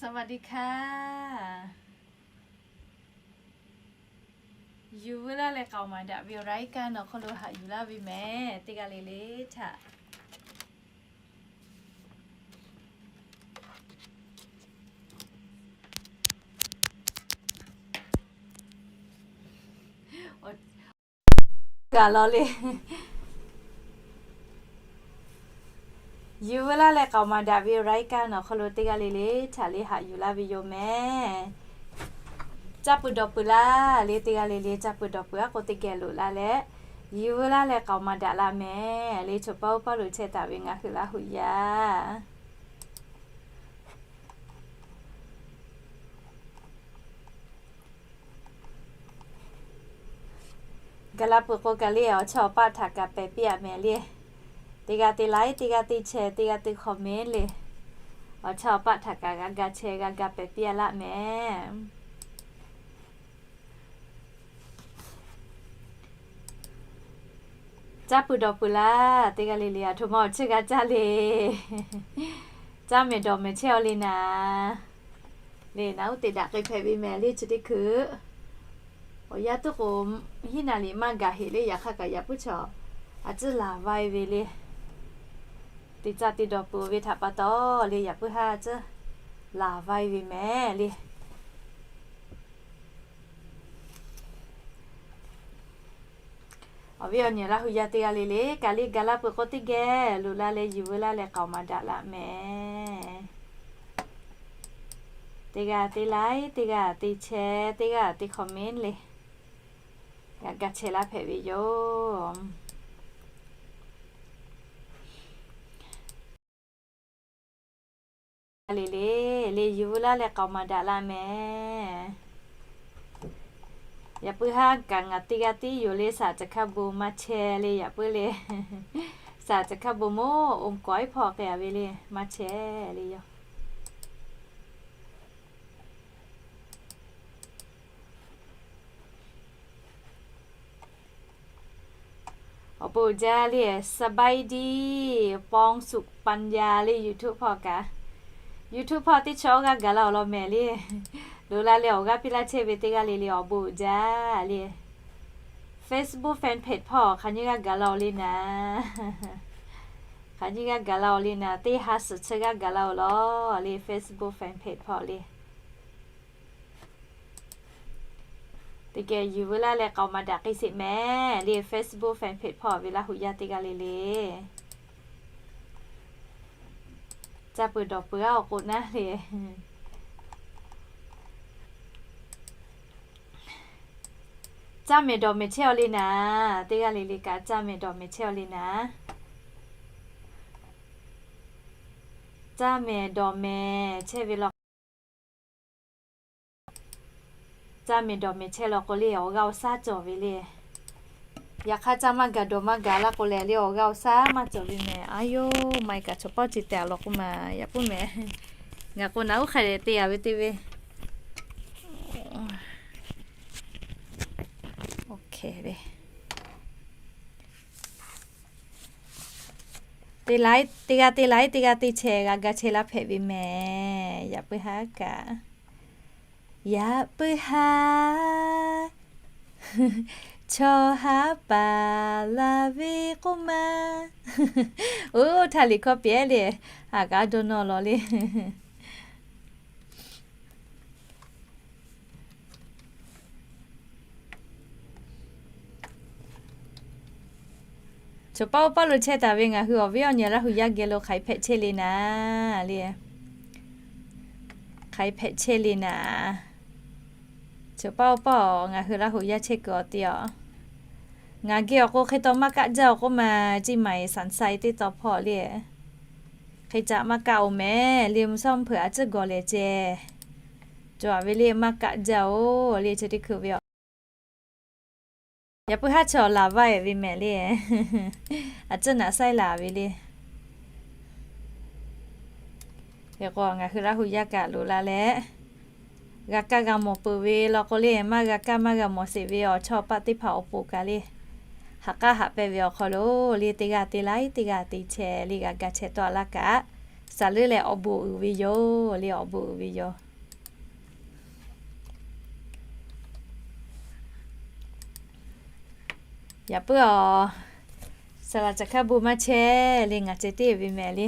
สวัสดีค่ะ Yuˬ veu laˇ leh k'aoˍ maˍ daꞈ ve awˬ รายการ nawˬ hk'aw lo haꞈ yuˬ laˇ ve mehˍ. Teˇ g'aˇ le le htaꞈ gaˬ law le. Yuˬ veu laˇ leh k'aoˍ maˍ daꞈ ve awˬ รายการ nawˬ hk'aw lo teˇ g'aˇ le le htaꞈ le haꞈ yuˬ laˇ ve yoˬ mehˍ. Caˇ pui dawˬ pui laˇ le, teˇ g'aˇ le le caˇ pui dawˬ pui aˉ k'o teˇ geh loꞈ la leh, yuˬ veu laˇ leh k'aoˍ maˍ daꞈ laˇ mehˍ le. Choˬ paˇ oˇ paˇ lo chehˇ taˍ ve ngaˬ hui Laˇ huˍ yaˇ gaˬ la peuˬ k'o kaꞈ le, awˬ chawˇ awˬ paˆ htaꞈ kaꞈ pehˬ piˇ-a mehˍ le. Teˇ g'aˇ te like, teˇ g'aˇ te share, teˇ g'aˇ te comment le. Awˬ chawˇ awˬ paˆ htaꞈ kaꞈ g'a ga share g'a ga pehˬ piˇ-a laˇ mehˍ. Caˇ pui dawˬ pui laˇ, teˇ g'aˇ le le aˬ htoꞈ ma awˬ chiˇ g'a caˇ le. Caˇ mehˍ dawˬ mehˍ chehˇ-aw le naˍ. Le naˍ uˉ te daꞈ k'ai hpehꞈ ve mehˍ le chi teˇ hkui. Awˬ yanˇ tuˉ k'o, hiˉ naˍ liꞈ maˇ gaˬ heꞈ le, yaꞈ hk'aˇ kaꞈ yaꞈ puiˉ chaw a ciˉ laˬ vaiˇ ve le. Teˇ caˇ teˇ dawˬ peuˬ ve htaꞈ pa taw le, yaꞈ puiˉ haˉ a ciˉ laˬ vaiˇ ve mehˍ le. Awˬ viˉ awˬ nyi Laˇ huˍ yaˇ teˇ g'aˇ le le kaꞈ le gaˬ la peuˬ k'o teˇ geh loꞈ la leh yuˬ veu laˇ leh k'aoˍ maˍ daꞈ laˇ mehˍ. Teˇ g'aˇ te like, teˇ g'aˇ te share, teˇ g'aˇ te comment le. G'a ga share laˇ hpehꞈ ve yoˬ. Le le, le yuˬ veu laˇ leh k'aoˍ maˍ daꞈ laˇ mehˍ. Yaꞈ puiˉ haˉ kaꞈ ngaˬ teˇ g'aˇ tiˉ yoˬ le, saˍ caˬ hkaˇ bon maˇ chehˇ le yaꞈ puiˉ le. Saˍ caˬ hkaˇ bon moˉ oˇ kawehˉ hpawˇ k'ai-a ve le, maˇ chehˇ le yoˬ. Awˬ bon jaˇ le, สบายดี ปองสุขปัญญา le YouTube hpawˇ kaꞈ. YouTube hpawˇ teˇ chaw g'aˇ gaˬ la-oˬ law mehˍ le. Loꞈ la leh awˬ g'aˇ piˇ laˇ chehˇ ve teˇ g'aˇ le le awˬ bon jaˇ le. Facebook fan page hpawˇ hk'aˬ nyi g'aˇ gaˬ la-oˬ le naˍ. Hk'aˬ nyi g'aˇ gaˬ la-oˬ le naˍ, teˇ ha suhˍ chi g'aˇ gaˬ la-oˬ law le Facebook fan page hpawˇ le. Teˇ geh yuˬ veu laˇ leh k'aoˍ maˍ daꞈ k'ai sheˍ mehˍ le Facebook fan page hpawˇ ve Laˇ huˍ yaˇ teˇ g'aˇ le le. Caˇ pui dawˬ pui-a awˬ k'o naˉ le. Caˇ mehˍ dawˬ mehˍ chehˇ-aw le naˍ, teˇ g'aˇ le le kaꞈ caˇ mehˍ dawˬ mehˍ chehˇ-aw le naˍ. Caˇ mehˍ dawˬ mehˍ chehˇ ve law. Caˇ mehˍ dawˬ mehˍ chehˇ law k'o le awˬ g'aˇ awˬ shaˉ cawˬ ve le. Yaꞈ hk'aˇ caˇ maˇ gaˬ dawˬ maˇ gaˬ laˇ k'o lehˬ le awˬ g'aˇ awˬ shaˉ maˇ cawˬ ve mehˍ. Aˉ yoˬ, maˇ heˆ kaꞈ chaw pawˆ ceh tehꞈ a law k'oˆ ma, yaꞈ puiˉ mehˍ. Ngaˬ k'o naˍ uˉ hk'a dehꞈ te-a ve teˇ ve. Teˇ g'aˇ teˇ g'aˇ teˇ g'aˇ teˇ g'aˇ teˇ chehˇ g'a ga chehˇ laˇ hpehꞈ ve mehˍ. Yaꞈ puiˉ haˉ kaꞈ, yaꞈ puiˉ haˉ chaw haˉ paˍ la ve k'oˆ ma. Oˇ htaˇ liꞈ hkawˇ pehˍ le, a kaꞈ dawˇ nawˇ law le. Chaw pawˆ pawˆ lo chehˇ taˍ ve ngaˬ hui awˬ viˉ awˬ nyi Laˇ huˍ yaˇ geh lo hk'aˬ hk'e hpehꞈ chehˇ le naˍ le. Hk'aˬ hk'e hpehꞈ chehˇ le naˍ. Chaw pawˆ pawˆ ngaˬ hui Laˇ huˍ yaˇ chehˇ kuiˬ awˬ ti-a. Ngaˬ geh awˬ k'o hk'e taw maˇ kaˆ jaˇ-oˬ k'oˆ ma, เชียงใหม่ สันทราย teˇ taw hpawˇ le. Hk'e caꞈ maˇ kaˆ-oˬ mehˍ le, mvuhˇ shawˉ mvuhˇ hpeuꞈ a ciˉ gawˬ lehˬ ceh, cawˬ-a ve le maˇ kaˆ jaˇ-oˬ le chi teˇ hkui ve-a. Yaꞈ puiˉ haˉ chaw laˬ vaˇ-e ve mehˍ le. A ciˉ naꞈ saiˉ laˬ ve le. Hk'e k'o ngaˬ hui Laˇ huˍ yaˇ kaꞈ loꞈ la leh, g'a kaˇ g'a mawˬ peuˬ ve law k'o le, maˇ g'a kaˇ maˇ g'a mawˬ sheˍ ve awˬ chawˇ paˆ teˇ hpaˍ awˬ pon kaꞈ le, haꞈ k'aˉ haꞈ pehnˇ ve awˬ hk'aw lo le teˇ g'aˇ te like teˇ g'aˇ te share le g'a ga chehˇ tawˆ-a laˇ kaꞈ, Saˍ leuˉ leh awˬ bon uiˍ ve yoˬ le, awˬ bon uiˍ ve yoˬ. Yaꞈ puiˉ awˬ, saˍ laˍ caˬ hkaˇ bon maˇ chehˇ le, ngaˬ ceh tiˉ ve mehˍ le.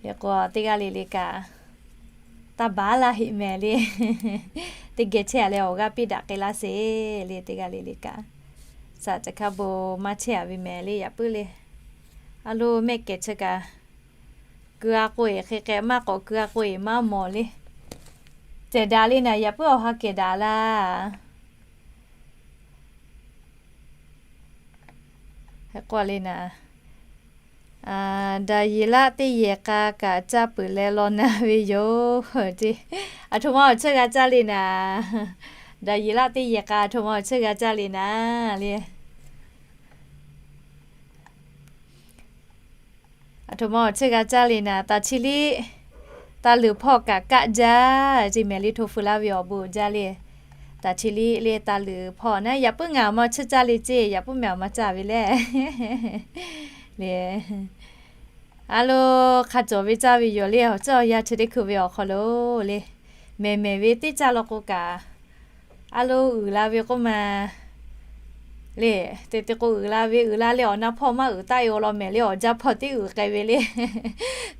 Hk'e k'o teˇ g'aˇ le le kaꞈ, taˇ baˬ laˇ heˆ mehˍ le. Teˇ geh chehˇ a leh awˬ g'aˇ piˇ daꞈ k'ai laˇ sheˍ le, teˇ g'aˇ le le kaꞈ. Saˍ laˍ caˬ hkaˇ bon maˇ chehˇ a ve mehˍ le, yaꞈ puiˉ le. A lo mehˆ kehˬ chi kaꞈ, ku a k'o eˬ hk'e k'ai maˇ k'awꞈ ku a k'o eˬ maˇ mawˬ le. Cehˬ daꞈ le naˍ, yaꞈ puiˉ awˬ ha kehˬ daꞈ laˇ. Hk'e k'o le naˍ, Daˍyeˍlaˆ teˇ yehˬ k'a kaꞈ caˇ peuˬ leh law na ve yoˬ. Aˬ htoꞈ ma awˬ cheuˇ g'a caˇ le naˍ, Daˍyeˍlaˆ teˇ yehˬ k'a aˬ htoꞈ ma awˬ cheuˇ g'a caˇ le naˍ le. Aˬ htoꞈ ma awˬ cheuˇ g'a caˇ le naˍ, taˍ chi liˇ, taˇ luˬ hpawˇ kaꞈ kaˆ jaˇ ceˇ mehˍ le, hto feu laˇ ve awˬ bon uiˍ jaˇ le. Taˍ chi liˇ le taˇ luˬ hpawˇ naˉ, yaꞈ puiˉ ngaˬ awˬ ma cheuˇ caˇ le ceˇ, yaꞈ puiˉ mehˍ awˬ ma caˇ ve le. Le, a lo, hk'a cawˬ ve caˇ ve yoˬ le, awˬ ceuˇ awˬ yanˇ chi teˇ hkui ve awˬ hk'aw lo le, mehˍ mehˍ ve teˇ caˇ law k'o kaꞈ, a lo, uiˍ la ve k'oˆ ma le. Te te k'o uiˍ la ve, uiˍ la leh awˬ na hpawˇ maˇ uiˍ taˆ e awˬ lawn mehˍ le, awˬ jaˇ hpawˇ teˇ uiˍ k'ai ve le.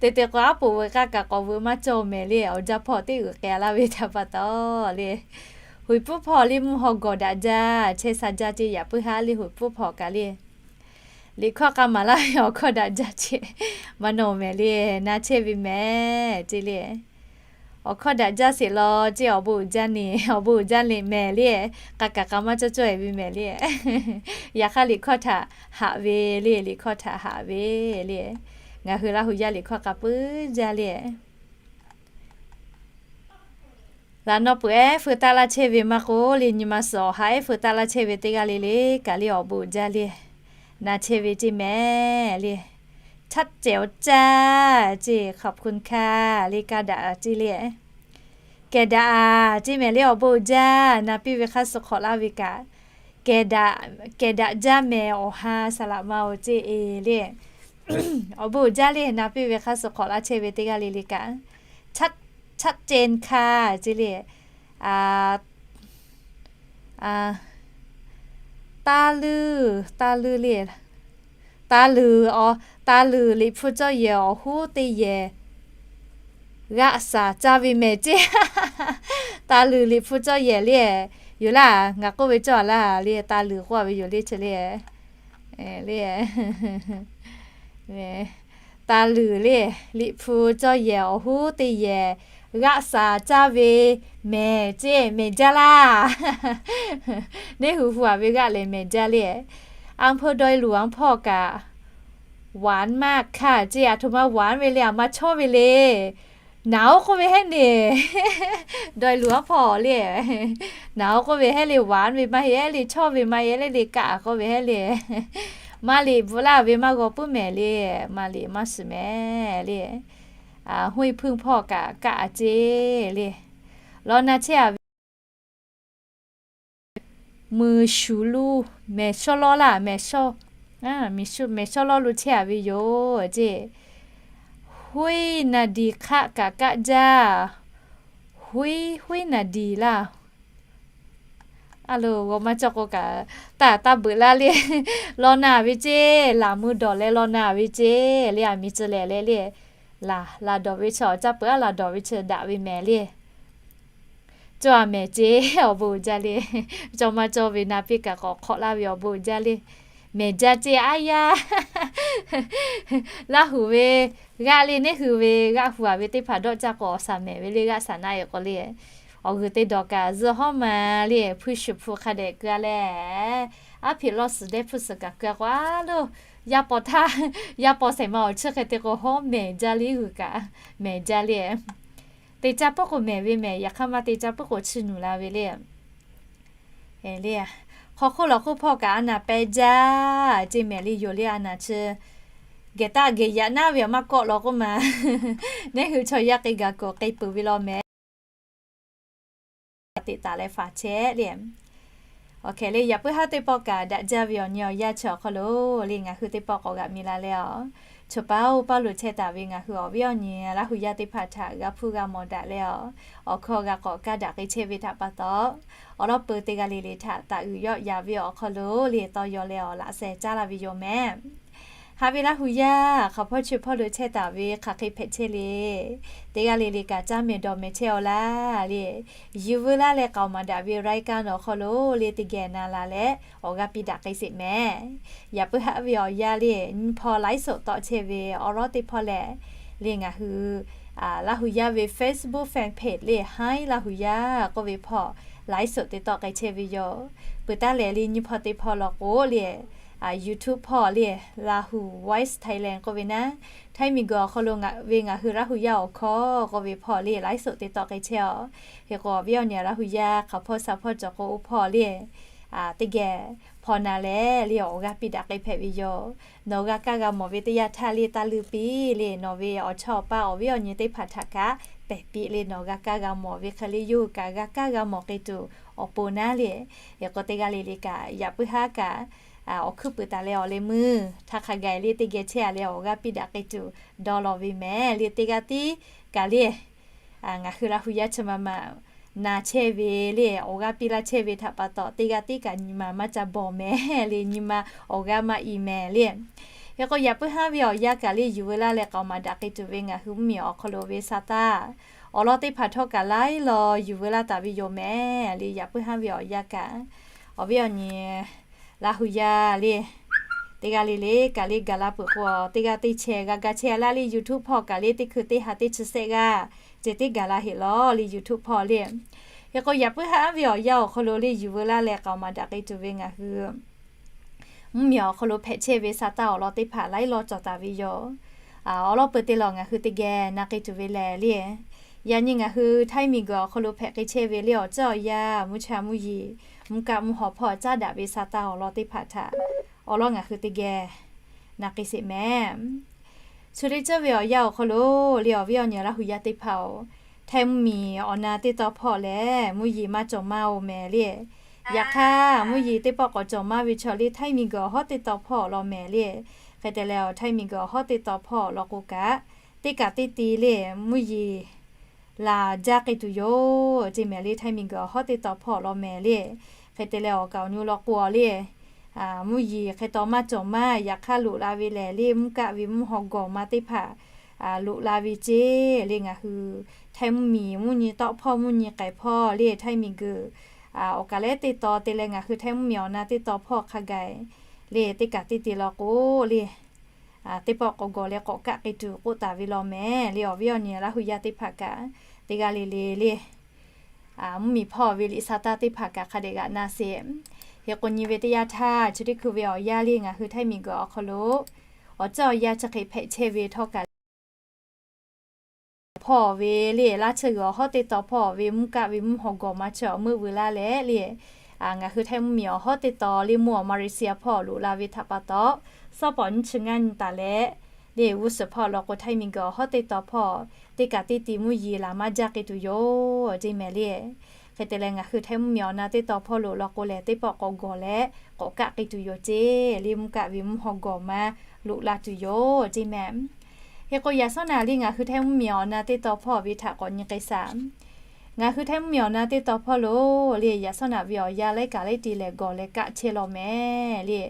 Te te k'o aˉ poꞈ veuꞈ k'aˇ kaꞈ k'awꞈ veuꞈ maˇ cawˬ mehˍ le, awˬ jaˇ hpawˇ teˇ uiˍ k'ai laˇ ve htaꞈ pa taw le. Hoꞈ puˉ hpawˇ liˇ mvuhˇ haw gawˬ daꞈ jaˇ, chehˇ sha jaˇ ceˇ, yaꞈ puiˉ haˉ le hoꞈ puˉ hpawˇ kaꞈ le. Liꞈ hkawˇ k'a maˍ laˇ ve awˬ hkawˇ daꞈ jaˇ ceˇ, maˇ nawˬ mehˍ le, na chehˇ ve mehˍ ceˇ le. Awˬ hkawˇ daꞈ jaˇ sheˍ law ceˇ, awˬ bon uiˍ jaˇ neˬ, awˬ bon uiˍ jaˇ le mehˍ le. K'a kaꞈ k'a maˇ cawˇ cawˇ e ve mehˍ le. Yaꞈ hk'aˇ liꞈ hkawˇ htaꞈ haꞈ ve le, liꞈ hkawˇ htaꞈ haꞈ ve le. Ngaˬ hui Laˇ hu yaˇ liꞈ hkawˇ k'a puiˉ jaˇ le. Laꞈ naw peuˬ ehˉ feu taˆ laˇ chehˇ ve maˇ k'oˆ le, nyi ma suhˍ awˬ ha ehˉ feu taˆ laˇ chehˇ ve teˇ g'aˇ le le kaꞈ le awˬ bon uiˍ jaˇ le. Na chehˇ ve ceˇ mehˍ le. Chaˇ cehˬ awˬ caˇ ceˇ, ขอบคุณค่ะ le kaˇ daꞈ ceˇ le. Kehˬ daꞈ ceˇ mehˍ le, awˬ bon uiˍ jaˇ, na piˇ ve hk'aˇ suh hk'awꞈ laˇ ve kaꞈ. Kehˬ daꞈ, kehˬ daꞈ jaˇ mehˍ awˬ ha saˍ laꞈ ma oˬ ceˇ e le. Awˬ bon uiˍ jaˇ le, na piˇ ve hk'aˇ suh hk'awꞈ laˇ chehˇ ve teˇ g'aˇ le le kaꞈ. Chaˇ cehˬ hkanˇ ceˇ le. Taˇ luˬ, taˇ luˬ le. Taˇ luˬ, taˇ luˬ Liꞈ hpu cawˇ yehˬ awˬ hoˉ teˇ yehˬ g'aˆ shaˍ caˇ ve mehˍ ceˇ. Taˇ luˬ Liꞈ hpu cawˇ yehˬ le. Yoˬ laˇ, ngaˬ k'oˆ ve cawˇ a laˇ le, taˇ luˬ k'oˆ a ve yoˬ le chi le. Le, taˇ luˬ le, Liꞈ hpu cawˇ yehˬ awˬ hoˉ teˇ yehˬ g'aˆ shaˍ caˇ ve mehˍ ceˇ, mehˍ jaˇ laˇ. Neˇ hui hu a ve g'aˆ lehˬ mehˍ jaˇ le. อำเภอดอยหลวง hpawˇ kaꞈ หวานมากค่ะ ceˇ, aˬ htoꞈ ma หวาน ve le, aˬ ma chawˇ ve le. Naˍ oˉ k'oˆ ve heˆ neˬ, ดอยหลวง hpawˇ le. Naˍ oˉ k'oˆ ve heˆ le, หวาน ve maˇ heˆ le, chawˇ ve maˇ heˆ le, kaˆ k'oˆ ve heˆ le. Maˇ liꞈ bvuhꞈ laˇ ve maˇ g'aw puiˉ mehˍ le, maˇ liꞈ maˇ shiˍ mehˍ le. Huˉ iˉ hpuiˇ hpawˇ kaꞈ kaˆ a ceˇ le. Law na chehˇ a ve มือฉู่ลู, mehˍ shawˉ lawˉ laˇ, mehˍ shawˉ, mehˍ shawˉ lawˉ lo chehˇ a ve yoˬ ceˇ. Huˉ iˉ naˍ diˍ hk'aˆ kaꞈ kaˆ jaˇ. Huˉ iˉ, huˉ iˉ naˍ diˍ laˇ. A lo, g'aw maˇ cawˇ k'o kaꞈ, taˇ taˇ beuꞈ laˇ le. Law na ve ceˇ, laˬ mui dawˬ leh law na ve ceˇ le, aˬ miˍ tcuh lehˬ leh le. Laˬ, laˬ dawˬ ve chi awˬ caˇ peuˬ aˉ laˬ dawˬ ve chi daꞈ ve mehˍ le. Cawˇ a mehˍ ceˇ, awˬ bon uiˍ jaˇ le. Cawˇ maˇ cawˇ ve na piˇ kaꞈ k'awꞈ hk'awꞈ laˇ ve awˬ bon uiˍ jaˇ le. Mehˍ jaˇ ceˇ aˉ yaˇ. Laˇ hu ve g'aˆ le, neˇ hui ve g'aˆ hu a ve teˇ hpaˍ dawˆ caˇ k'o awˬ shaˍ mehˍ ve le, g'aˆ shaˍ na e k'o le. Awˬ g'uiˬ te dawˬ kaꞈ zuhˆ hawˉ ma le, hpuiˇ shuˍ hpu hk'a dehꞈ keu a leh, aˉ hpeꞈ lawˇ suhˍ dehˇ hpuˇ suhˍ kaꞈ keu a k'o a lo, yaˇ paw htaˇ, yaˇ paw shehˍ ma awˬ chiˇ hk'e te k'o hawˉ mehˍ jaˇ le, g'uiˬ kaꞈ mehˍ jaˇ le. Te caˇ puiˉ k'o mehˍ ve mehˍ, yaꞈ hk'aˇ maˇ te caˇ puiˉ k'o chiˇ nuˬ la ve le. Le, hk'aw hk'oˆ lawˬ hk'oˆ hpawˇ kaꞈ a naˍ pehˇ jaˇ ceˇ mehˍ le, yoˬ le a naˍ chi. Geh taˆ geh yaꞈ naˉ ve awˬ maˇ kawˆ law k'oˆ ma. Neˇ hui chaw yaˇ k'ai gaˬ kuiˬ k'ai peuˬ ve law mehˍ. Teꞈ taˍ leh faˍ chehˇ le. Awˬ hkeh le, yaꞈ puiˉ haˉ teˇ pawˆ kaꞈ daꞈ jaˇ ve awˬ nyi awˬ yanˇ chi awˬ hk'aw lo le, ngaˬ hui teˇ pawˆ k'awꞈ g'aꞈ mi la leh awˬ Chaw paˉ-oˬ, paˇ loꞈ chehˇ taˍ ve ngaˬ hui awˬ viˉ awˬ nyi Laˇ hu yaˇ teˇ hpaˍ htaꞈ g'a hpuˇ g'a mawˬ daꞈ leh, awˬ hkawˇ g'a k'awꞈ kaˇ daꞈ k'ai chehˇ ve htaꞈ pa taw, awˬ lawn peuˬ teˇ g'aˇ le le htaꞈ taˍ uiˍ yawˆ yan ve awˬ hk'aw lo le tawˇ yaw leh awˬ laꞈ sheh caˉ laˇ ve yoˬ mehˍ. Haꞈ ve Laˇ hu yaˇ hk'aˬ hpawˇ chi hpawˇ lo chehˇ taˍ ve hk'aˬ hk'e hpehꞈ chehˇ le, teˇ g'aˇ le le kaꞈ caˇ mehˍ dawˬ mehˍ chehˇ-aw laˇ le. Yuˬ veu laˇ leh k'aoˍ maˍ daꞈ ve รายการ awˬ hk'aw lo le teˇ geh na la leh awˬ g'aˇ piˇ daꞈ k'ai sheˍ mehˍ. Yaꞈ puiˉ haˉ ve awˬ yanˇ le nyiˇ hpawˇ ไลฟ์สด tawˆ chehˇ ve awˬ lawn teˇ hpawˇ lehˬ, le ngaˬ hui Laˇ hu yaˇ ve Facebook fan page le Hi Laˇ hu yaˇ k'oˆ ve hpawˇ ไลฟ์สด te tawˆ k'ai chehˇ ve yoˬ. Peuˬ taˉ lehˬ le nyiˇ hpawˇ teˇ hpawˇ law k'o le, YouTube hpawˇ le Lahu Voice Thailand k'oˆ ve naˉ, Htaiˇ miˬguiˬ awˬ hk'aw lo ngaˬ ve ngaˬ hui Laˇ hu yaˇ awˬ hkawˇ k'oˆ ve hpawˇ le ไลฟ์สด te tawˆ k'ai chehˇ-aw. Hk'e k'o awˬ viˉ awˬ nyi Laˇ hu yaˇ hk'aˬ hpawˇ sha hpawˇ cawˬ k'o oˇ hpawˇ le teˇ geh hpaw na leh le awˬ g'aˇ piˇ daꞈ k'ai hpehꞈ ve yoˬ. Nawˬ g'a kaˇ g'a mawˬ ve teˇ yanˇ htaˇ le taˇ leuˇ piˇ le nawˬ ve awˬ chawˇ awˬ paˇ awˬ viˉ awˬ nyi teˇ hpaˍ htaꞈ kaꞈ pehˬ piˇ le nawˬ g'a kaˇ g'a mawˬ ve hk'e le yawˇ hui kaꞈ g'a kaˇ g'a mawˬ k'ai tuˬ awˬ pon naˉ le. Hk'e k'o teˇ g'aˇ le le kaꞈ yaꞈ puiˉ haˉ kaꞈ awˬ hkuiˉ puiˍ taˍ leh awˬ leh meuˇ htaˇ hk'a gaˬ le teˇ geh chehˇ-a leh awˬ g'aˇ piˇ daꞈ k'ai tuˬ dawˇ law ve mehˍ le teˇ g'aˇ tiˉ kaꞈ le ngaˬ hui Laˇ hu yaˇ chi ma ma na chehˇ ve le awˬ g'aˇ piˇ laˇ chehˇ ve htaꞈ pa taw teˇ g'aˇ tiˉ kaꞈ nyi ma maˇ ca bawˬ mehˍ le nyi ma awˬ g'aˇ maˇ i mehˍ le. Hk'e k'o yaꞈ puiˉ haˉ ve awˬ yanˇ kaꞈ le yuˬ veu laˇ leh k'aoˍ maˍ daꞈ k'ai tuˬ ve ngaˬ hui mvuhˇmiˬ awˬ hk'aw lo ve sa taˇ awˬ lawn teˇ hpaˍ htawˇ kaꞈ laiˉ law yuˬ veu laˇ taˍ ve yoˬ mehˍ le. Yaꞈ puiˉ haˉ ve awˬ yanˇ kaꞈ awˬ viˉ awˬ nyi Laˇ hu yaˇ le teˇ g'aˇ le le kaꞈ le gaˬ la peuˬ k'o teˇ g'aˇ teˇ chehˇ g'a ga chehˇ laˇ le YouTube hpawˇ kaꞈ le teˇ hkui teˇ ha teˇ chi sehˆ g'aˇ ceh tiˉ gaˬ la heˆ law le YouTube hpawˇ le. Hk'e k'o yaꞈ puiˉ haˉ ve awˬ yanˇ awˬ hk'aw lo le yuˬ veu laˇ leh k'aoˍ maˍ daꞈ k'ai tuˬ ve ngaˬ hui mvuhˇmiˬ awˬ hk'aw lo hpehꞈ chehˇ ve sa taˇ awˬ lawn teˇ hpaˍ laiˉ law cawˬ taˍ ve yoˬ. Awˬ lawn peuˬ te lawˬ ngaˬ hui teˇ geh na k'ai tuˬ ve lehˬ le, yaꞈ nyi ngaˬ hui Htaiˇ miˬguiˬ awˬ hk'aw lo hpehꞈ k'ai chehˇ ve le awˬ ceuˬ awˬ yanˇ mvuhˇ cha mvuhˇ yeˬ mvuhˇ kaˆ mvuhˇ haw hpawˇ caˉ daꞈ ve sa taˇ awˬ lawn teˇ hpaˍ htaꞈ awˬ lawn ngaˬ hui teˇ geh na k'ai sheˍ mehˍ. Chi teˇ ceuˬ ve awˬ yanˇ awˬ hk'aw lo le awˬ viˉ awˬ nyi Laˇ hu yaˇ teˇ hpaˍ-oˬ, Htaiˇ mvuhˇmiˬ awˬ na teˇ tawn hpawˇ lehˬ mvuhˇ yeˬ maˇ cawˬ maˇ-oˬ mehˍ le. Yaꞈ hk'aˇ mvuhˇ yeˬ teˇ pawˆ k'awꞈ cawˬ maˇ ve chaw le Htaiˇ miˬguiˬ awˬ hawˉ teˇ tawn hpawˇ awˬ lawn mehˍ le. Hk'e te leh awˬ Htaiˇ miˬguiˬ awˬ hawˉ teˇ tawn hpawˇ awˬ lawn k'o kaꞈ teˇ kaꞈ teˇ te le mvuhˇ yeˬ laˬ jaˇ k'ai tuˬ yoˬ ceˇ mehˍ le. Htaiˇ miˬguiˬ awˬ hawˉ teˇ tawn hpawˇ awˬ lawn mehˍ le. Hk'e te leh awˬ kaˍ awˬ nu law k'o le mvuhˇ yeˬ hk'e taw maˇ cawˬ maˇ yaꞈ hk'aˇ loꞈ la ve lehˬ le mvuhˇ kaˆ ve mvuhˇ haw gawˬ ma teˇ hpaˍ loꞈ la ve ceˇ le. Ngaˬ hui Htaiˇ mvuhˇmiˬ mvuhˇ nyi tawˆ hpawˇ mvuhˇ nyi k'ai hpawˇ le Htaiˇ miˬguiˬ awˬ kaˍ lehˉ teˇ tawn te leh ngaˬ hui Htaiˇ mvuhˇmiˬ awˬ na teˇ tawn hpawˇ hk'a gaˬ le teˇ kaꞈ teˇ te law k'o le teˇ pawˆ k'awꞈ gawˬ leh k'awꞈ kaˆ k'ai tuˬ k'oˆ taˍ ve law mehˍ le. Awˬ viˉ awˬ nyi Laˇ hu yaˇ teˇ hpaˍ kaꞈ teˇ g'aˇ le le le mvuhˇmiˬ hpawˇ ve liꞈ sa taˇ teˇ hpaˍ kaꞈ hk'a dehꞈ g'aꞈ na sheˍ. Hk'e k'o nyi ve teˇ yanˇ htaˇ chi teˇ hkui ve awˬ yanˇ le ngaˬ hui Htaiˇ miˬguiˬ awˬ hk'aw lo awˬ ceuˬ awˬ yanˇ chi hk'e hpehꞈ chehˇ ve htawˇ kaꞈ le hpawˇ ve le laˇ chi g'uiˬ awˬ hawˉ teˇ tawn hpawˇ ve mvuhˇ kaˆ ve mvuhˇ haw gawˬ ma chi awˬ meuˇ veu laˇ leh le ngaˬ hui Htaiˇ mvuhˇmiˬ awˬ hawˉ teˇ tawn le mvuhˇ awˬ Malaysia hpawˇ loꞈ la ve htaꞈ pa taw, sawˉ pawˍ nyiˇ chi ngaˇ nyi taˍ leh le g'uˇ suhˍ hpawˇ law k'o Htaiˇ miˬguiˬ awˬ hawˉ teˇ tawn hpawˇ teˇ kaꞈ teˇ te mvuhˇ yeˬ laˬ maˇ jaˇ k'ai tuˬ yoˬ ceˇ mehˍ le. Hk'e te leh ngaˬ hui Htaiˇ mvuhˇmiˬ awˬ na teˇ tawn hpawˇ loꞈ law k'o lehˬ teˇ pawˆ k'awꞈ gawˬ leh k'awꞈ kaˆ k'ai tuˬ yoˬ ceˇ le mvuhˇ kaˆ ve mvuhˇ haw gawˬ ma loꞈ la tuˬ yoˬ ceˇ mehˍ. Hk'e k'o yaꞈ sawˉ naꞈ le ngaˬ hui Htaiˇ mvuhˇmiˬ awˬ na teˇ tawn hpawˇ ve htaꞈ k'awꞈ nyi k'ai shaˍ. Ngaˬ hui Htaiˇ mvuhˇmiˬ awˬ na teˇ tawn hpawˇ lo le yaꞈ sawˉ naꞈ ve awˬ yanˇ laiˉ kaꞈ laiˉ te lehˬ gawˬ leh kaˆ chehˇ law mehˍ le.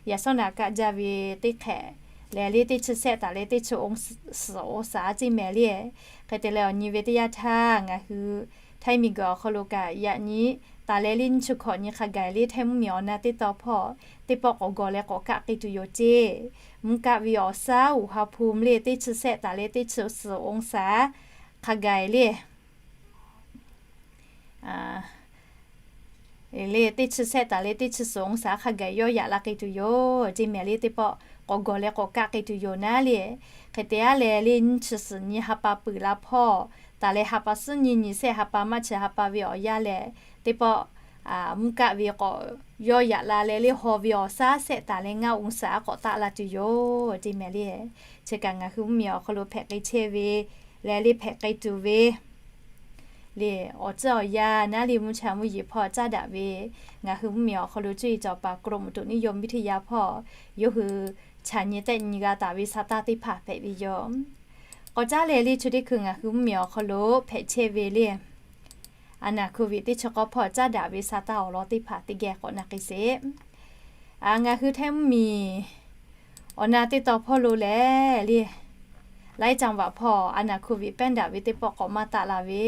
Yaꞈ sawˉ naꞈ kaˆ jaˇ ve teˇ hk'ehꞈ lehˬ le teˇ chi sehˆ taˍ leh teˇ chi suhˍ องศา ceˇ mehˍ le. Hk'e te leh awˬ nyi ve teˇ yanˇ htaˇ ngaˬ hui Htaiˇ miˬguiˬ awˬ hk'aw lo kaꞈ yaꞈ nyi taˍ leh le nyiˇ chi hkawꞈ nyi hk'a gaˬ le Htaiˇ mvuhˇmiˬ awˬ na teˇ tawn hpawˇ teˇ pawˆ k'awꞈ gawˬ leh k'awꞈ kaˆ k'ai tuˬ yoˬ ceˇ. Mvuhˇ kaˆ ve awˬ saˉ อุณหภูมิ le teˇ chi sehˆ taˍ leh teˇ chi suhˍ องศา hk'a gaˬ le le teˇ chi sehˆ taˍ leh teˇ chi suhˍ องศา hk'a gaˬ yawˇ yaꞈ la k'ai tuˬ yoˬ ceˇ mehˍ le. Teˇ pawˆ k'awꞈ gawˬ leh k'awꞈ kaˆ k'ai tuˬ yoˬ naˉ le. Hk'e te aˉ leh le nyiˇ chi suhˍ nyi ha pa peuˬ la hpawˇ taˍ leh ha pa suhˉ nyi nyi sehˆ ha pa maˇ chi ha pa ve awˬ yanˇ lehˬ teˇ pawˆ mvuhˇ kaˆ ve k'awꞈ yawˇ yaꞈ la leh le haw ve awˬ saˉ sehˆ taˍ leh ngaˇ องศา k'awꞈ taˆ la tuˬ yoˬ ceˇ mehˍ le. Chi kaꞈ ngaˬ hui mvuhˇmiˬ awˬ hk'aw lo hpehꞈ k'ai chehˇ ve leh le hpehꞈ k'ai tuˬ ve le awˬ ceuˬ awˬ yanˇ naˉ le mvuhˇ cha mvuhˇ yeˬ hpawˇ caˉ daꞈ ve ngaˬ hui mvuhˇmiˬ awˬ hk'aw lo cuˇ yiˍ cawˬ paˍ กรมอุตุนิยมวิทยา hpawˇ yawˇ hui chaꞈ nyi tehˆ nyi g'a taˍ ve sa taˇ teˇ hpaˍ hpehꞈ ve yoˬ. K'awꞈ caˉ leh le, chi teˇ hkui ngaˬ hui mvuhˇmiˬ awˬ hk'aw lo hpehꞈ chehˇ ve le, a naˬ hkoˍviˆ teˇ chi k'awˇ hpawˇ caˉ daꞈ ve sa taˇ awˬ lawn teˇ hpaˍ teˇ geh k'awꞈ na k'ai sheˍ. Ngaˬ hui Htaiˇ mvuhˇmiˬ awˬ na teˇ tawn hpawˇ lo lehˬ le, laiˉ จังหวัด hpawˇ a naˬ hkoˍviˆ pehˉ daꞈ ve teˇ pawˆ k'awꞈ maˇ taˆ la ve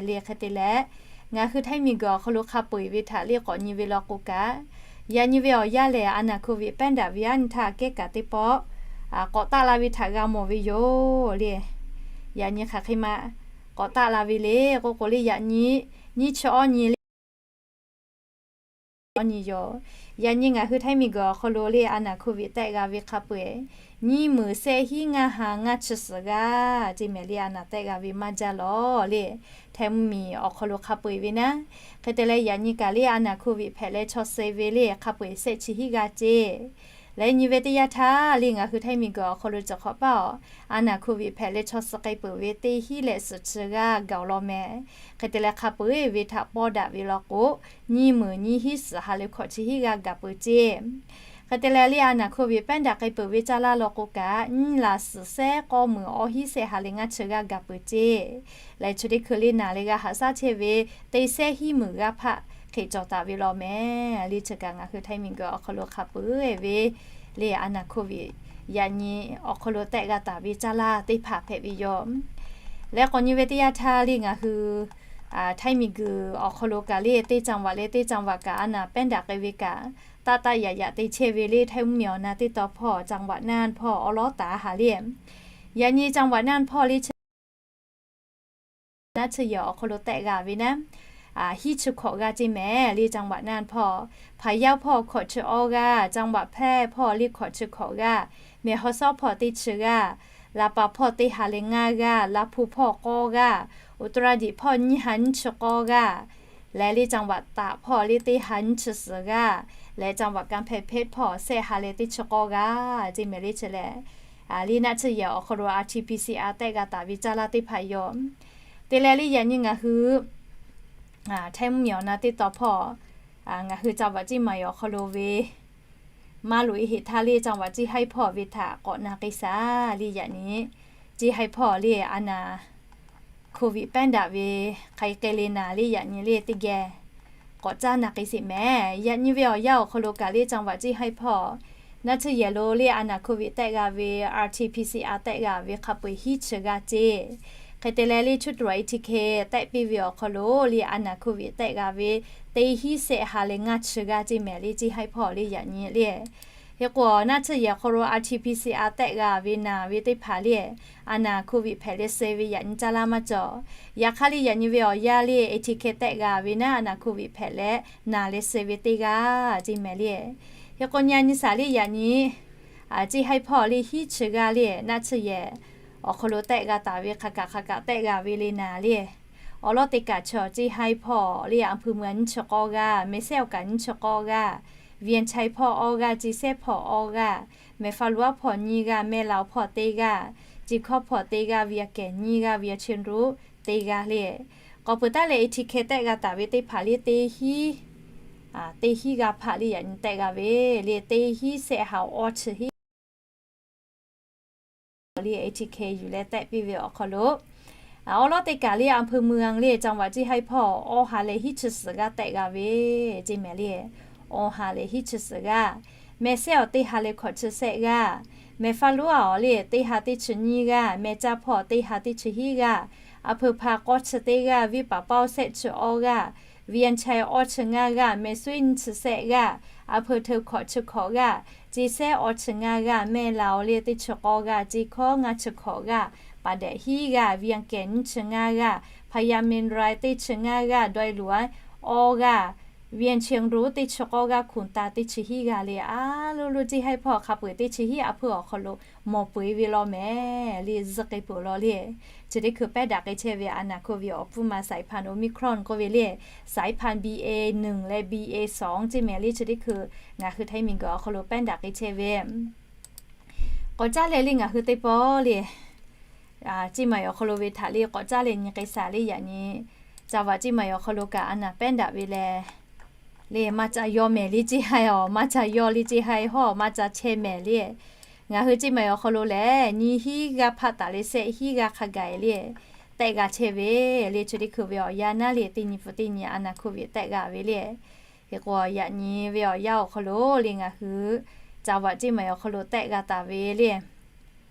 le. Hk'e te leh, ngaˬ hui Htaiˇ miˬguiˬ awˬ hk'aw lo hk'a peu-eˬ ve htaꞈ le k'awꞈ nyi ve law k'o kaꞈ, yaꞈ nyi ve awˬ yanˇ lehˬ, a naˬ hkoˍviˆ pehˉ daꞈ ve aˉ nyi htaˇ kehˉ kaꞈ teˇ pawˆ k'awꞈ taˆ la ve htaꞈ g'a mawˬ ve yoˬ le. Yaꞈ nyi hk'aˬ hk'e ma k'awꞈ taˆ la ve le k'oˆ k'o le, yaꞈ nyi nyiˇ chi awˇ nyi le awˇ nyi yoˬ. Yaꞈ nyi ngaˬ hui Htaiˇ miˬguiˬ awˬ hk'aw lo le a naˬ hkoˍviˆ tehˆ g'a ve hk'a peu-eˬ nyiˇ meunˍ shehˆ hiˉ ngaˇ ha ngaˇ chi suhˍ g'aˇ ce mehˍ le, a naˬ tehˆ g'a ve maˇ jaˇ lawˬ le. Htaiˇ mvuhˇmiˬ awˬ hk'aw lo hk'a peu-eˬ ve naˉ, hk'e te leh yaꞈ nyi kaꞈ le a naˬ hkoˍviˆ hpehꞈ leh chaw suh ve le hk'a peu-eˬ shehˆ chi hiˉ g'aˇ ce leh nyi ve teˇ yanˇ htaˇ le ngaˬ hui Htaiˇ miˬguiˬ awˬ hk'aw lo cawˬ hk'awꞈ paˇ awˬ a naˬ hkoˍviˆ hpehꞈ leh chaw suh k'ai peuˬ ve teˇ hiˉ leh suhˍ chi g'aˇ gaˬ-oˬ law mehˍ. Hk'e te leh hk'a peu-eˬ ve htaꞈ pawˇ daꞈ ve law k'o, nyiˇ meunˍ nyiˇ hiˉ suhˍ ha leh hkawꞈ chi hiˉ g'aˇ gaˬ peuˬ ce. Hk'e te leh le a naˬ hkoˍviˆ pehˉ daꞈ k'ai peuˬ ve caˇ laˇ law k'o kaꞈ, nyiˇ laˬ suhˍ shehˆ k'awˇ meunˍ awˇ hiˉ shehˆ ha leh ngaˇ chi g'aˇ gaˬ peuˬ ce. Leh chi teˇ hkui le naˬ leh g'a haꞈ shaˉ chehˇ ve teˇ shehˆ hiˉ meunˍ g'aˇ hpaˆ hk'e cawˬ taˍ ve law mehˍ. Le chi kaꞈ ngaˬ hui Htaiˇ miˬguiˬ awˬ hk'aw lo hk'a peu-eˬ ve le a naˬ hkoˍviˆ yaꞈ nyi awˬ hk'aw lo tehˆ g'a taˍ ve caˇ laˇ teˇ hpaˍ hpehꞈ ve yoˬ. Leh k'awꞈ nyi ve teˇ yanˇ htaˇ le ngaˬ hui Htaiˇ miˬguiˬ awˬ hk'aw lo kaꞈ le teˇ จังหวัด leh teˇ จังหวัด kaꞈ a naˬ pehˉ daꞈ k'ai ve kaꞈ, taˆ taˆ yaꞈ yaꞈ te chehˇ ve le Htaiˇ mvuhˇmiˬ awˬ na teˇ tawn hpawˇ จังหวัดน่าน hpawˇ awˉ lawˉ taˍ ha le. Yaꞈ nyi จังหวัดน่าน hpawˇ le chi naˆ tsuhˇ yehˬ awˬ hk'aw lo tehˆ g'a ve naˉ, hiˉ chi hkawꞈ g'aˇ ce mehˍ le จังหวัดน่าน hpawˇ. พะเยา hpawˇ hkawꞈ chi awˇ g'aˇ, จังหวัดแพร่ hpawˇ le hkawꞈ chi hkawꞈ g'aˇ, แม่ฮ่องสอน hpawˇ teˇ chi g'aˇ, ลำปาง hpawˇ teˇ ha leh ngaˇ g'aˇ, ลำพูน hpawˇ k'awˇ g'aˇ, อุตรดิตถ์ hpawˇ nyiˇ ha nyiˇ chi k'awˇ g'aˇ, leh le จังหวัดตาก hpawˇ le teˇ ha nyiˇ chi suhˍ g'aˇ, leh จังหวัดกำแพงเพชร hpawˇ shehˆ ha leh teˇ chi k'awˇ g'aˇ ce mehˍ le chi leh, le naˆ tsuhˇ yehˬ awˬ hk'aw lo R T P C R tehˆ g'a taˍ ve caˇ laˇ teˇ hpaˍ yoˬ. Te leh le yaꞈ nyi ngaˬ hui Htaiˇ mvuhˇmiˬ awˬ na teˇ tawn hpawˇ, ngaˬ hui จังหวัดเชียงใหม่ awˬ hk'aw lo ve maˇ loꞈ e heꞈ htaˇ le จังหวัดเชียงราย hpawˇ ve htaꞈ k'awꞈ na k'ai shaˍ le yaꞈ nyi. เชียงราย hpawˇ le a naˬ hkoˍviˆ pehˉ daꞈ ve hk'aˬ hk'e le naˍ le yaꞈ nyi le teˇ geh k'awꞈ caˇ na k'ai sheˍ mehˍ. Yaꞈ nyi ve awˬ yanˇ awˬ hk'aw lo kaꞈ le จังหวัดเชียงราย hpawˇ naˆ tsuhˇ yehˬ lo le a naˬ hkoˍviˆ tehˆ g'a ve R T P C R tehˆ g'a ve hk'a peu-eˬ hiˉ chi g'aˇ ce. Hk'e te leh le ชุดตรวจ A T K tehˆ piˇ ve awˬ hk'aw lo le a naˬ hkoˍviˆ tehˆ g'a ve teˇ hiˉ shehˆ ha leh ngaˇ chi g'aˇ ce mehˍ le เชียงราย hpawˇ le yaꞈ nyi le. Hk'e k'o naˆ tsuhˇ yehˬ awˬ hk'aw lo R T P C R tehˆ g'a ve naˍ ve teˇ hpaˍ le a naˬ hkoˍviˆ hpehꞈ leh suh ve yaꞈ nyi caˇ laˇ maˇ cawˬ. Yaꞈ hk'aˇ le yaꞈ nyi ve awˬ yanˇ le A T K tehˆ g'a ve naˉ a naˬ hkoˍviˆ hpehꞈ leh naˍ leh suh ve teˇ g'aˇ ce mehˍ le. Hk'e k'o nyi a nyi shaˍ le yaꞈ nyi เชียงราย hpawˇ le hiˉ chi g'aˇ le naˆ tsuhˇ yehˬ awˬ hk'aw lo tehˆ g'a taˍ ve hk'a kaꞈ hk'a kaꞈ tehˆ g'a ve le naˍ le. Awˬ lawn teˇ kaꞈ chi awˬ เชียงราย hpawˇ le อำเภอเมือง nyiˇ chi k'awˇ g'aˇ, แม่สอด awˬ kaꞈ nyiˇ chi k'awˇ g'aˇ, เวียงชัย hpawˇ awˇ g'aˇ, เชียงแสน hpawˇ awˇ g'aˇ, แม่ฟ้าหลวง hpawˇ nyiˇ g'aˇ, แม่ลาว hpawˇ teˇ g'aˇ, จิงคอ hpawˇ teˇ g'aˇ, เวียงแก่ nyiˇ g'aˇ, เวียงเชียงรุ้ง teˇ g'aˇ le. K'awꞈ peuˬ taˉ leh A T K tehˆ g'a taˍ ve teˇ hpaˍ le teˇ hiˉ, teˇ hiˉ g'aˇ hpaˆ le yaꞈ nyi tehˆ g'a ve le teˇ hiˉ shehˆ ha awˇ chi hiˉ le A T K yuˬ leh tehˆ piˇ ve awˬ hk'aw lo awˬ lawn teˇ kaꞈ le อำเภอเมือง le จังหวัดเชียงราย hpawˇ awˇ ha leh hiˉ chi suhˍ g'aˇ tehˆ g'a ve ce mehˍ le. Awˇ ha leh hiˉ chi suhˍ g'aˇ, แม่สอด awˬ teˇ ha leh hkawꞈ chi shehˆ g'aˇ, แม่ฟ้าหลวง awˬ le teˇ ha teˇ chi nyiˇ g'aˇ, แม่สอด hpawˇ teˇ ha teˇ chi hiˉ g'aˇ, อำเภอเมือง k'awˇ chi teˇ g'aˇ, วิภาวดี shehˆ chi awˇ g'aˇ, เวียงชัย awˇ chi ngaˇ g'aˇ, แม่สอด nyiˇ chi shehˆ g'aˇ, อำเภอเมือง hkawꞈ chi hkawꞈ g'aˇ, จิงแสน awˇ chi ngaˇ g'aˇ, แม่ลาว le teˇ chi k'awˇ g'aˇ, จิงคอ ngaˇ chi hkawꞈ g'aˇ, ป่าแดด hiˉ g'aˇ, เวียงแก่ nyiˇ chi ngaˇ g'aˇ, พญาเมรุ teˇ chi ngaˇ g'aˇ, ดอยหลวง awˇ g'aˇ, เวียงเชียงรุ้ง teˇ chi k'awˇ g'aˇ, ขุนตา teˇ chi hiˉ g'aˇ le a loˬ loˬ เชียงราย hpawˇ hk'a peu-eˬ teˇ chi hiˉ a hpeuˇ awˬ hk'aw lo mawˬ peuˬ e ve law mehˍ le zuhˆ k'ai peuˬ law le. Chi teˇ hkui pehˉ daꞈ k'ai chehˇ ve a naˬ hkoˍviˆ awˬ pfuhˇ ma สายพันธุ์ Omicron k'oˆ ve le, สายพันธุ์ B A หนึ่ง leh B A สอง ce mehˍ le chi teˇ hkui ngaˬ hui Htaiˇ miˬguiˬ awˬ hk'aw lo pehˉ daꞈ k'ai chehˇ ve k'awꞈ caˉ leh le ngaˬ hui teˇ pawˆ le เชียงใหม่ awˬ hk'aw lo ve htaꞈ le k'awꞈ caˉ leh nyi k'ai shaˍ le yaꞈ nyi. จังหวัดเชียงใหม่ awˬ hk'aw lo kaꞈ a naˬ pehˉ daꞈ ve leh le maˇ ca yaw mehˍ le เชียงราย awˬ, maˇ ca yaw le เชียงราย hawˇ, maˇ ca chehˇ mehˍ le. Ngaˬ hui Ceˇ Maiˍ awˬ hk'aw lo lehˬ, nyiˇ hinˉ g'aˇ hpaˆ taˍ leh shehˆ hinˉ g'aˇ hk'a gaˬ le, tehˆ g'a chehˇ ve le. Chi teˇ hkui ve awˬ yanˇ naˉ le, teˇ nyi pu teˇ nyi a naˍ hkoˇ viꞈ tehˆ g'a ve le. Hk'e k'o, yaꞈ nyi ve awˬ yanˇ awˬ hk'aw lo le ngaˬ hui จังหวัด Ceˇ Maiˍ awˬ hk'aw lo tehˆ g'a taˍ ve le.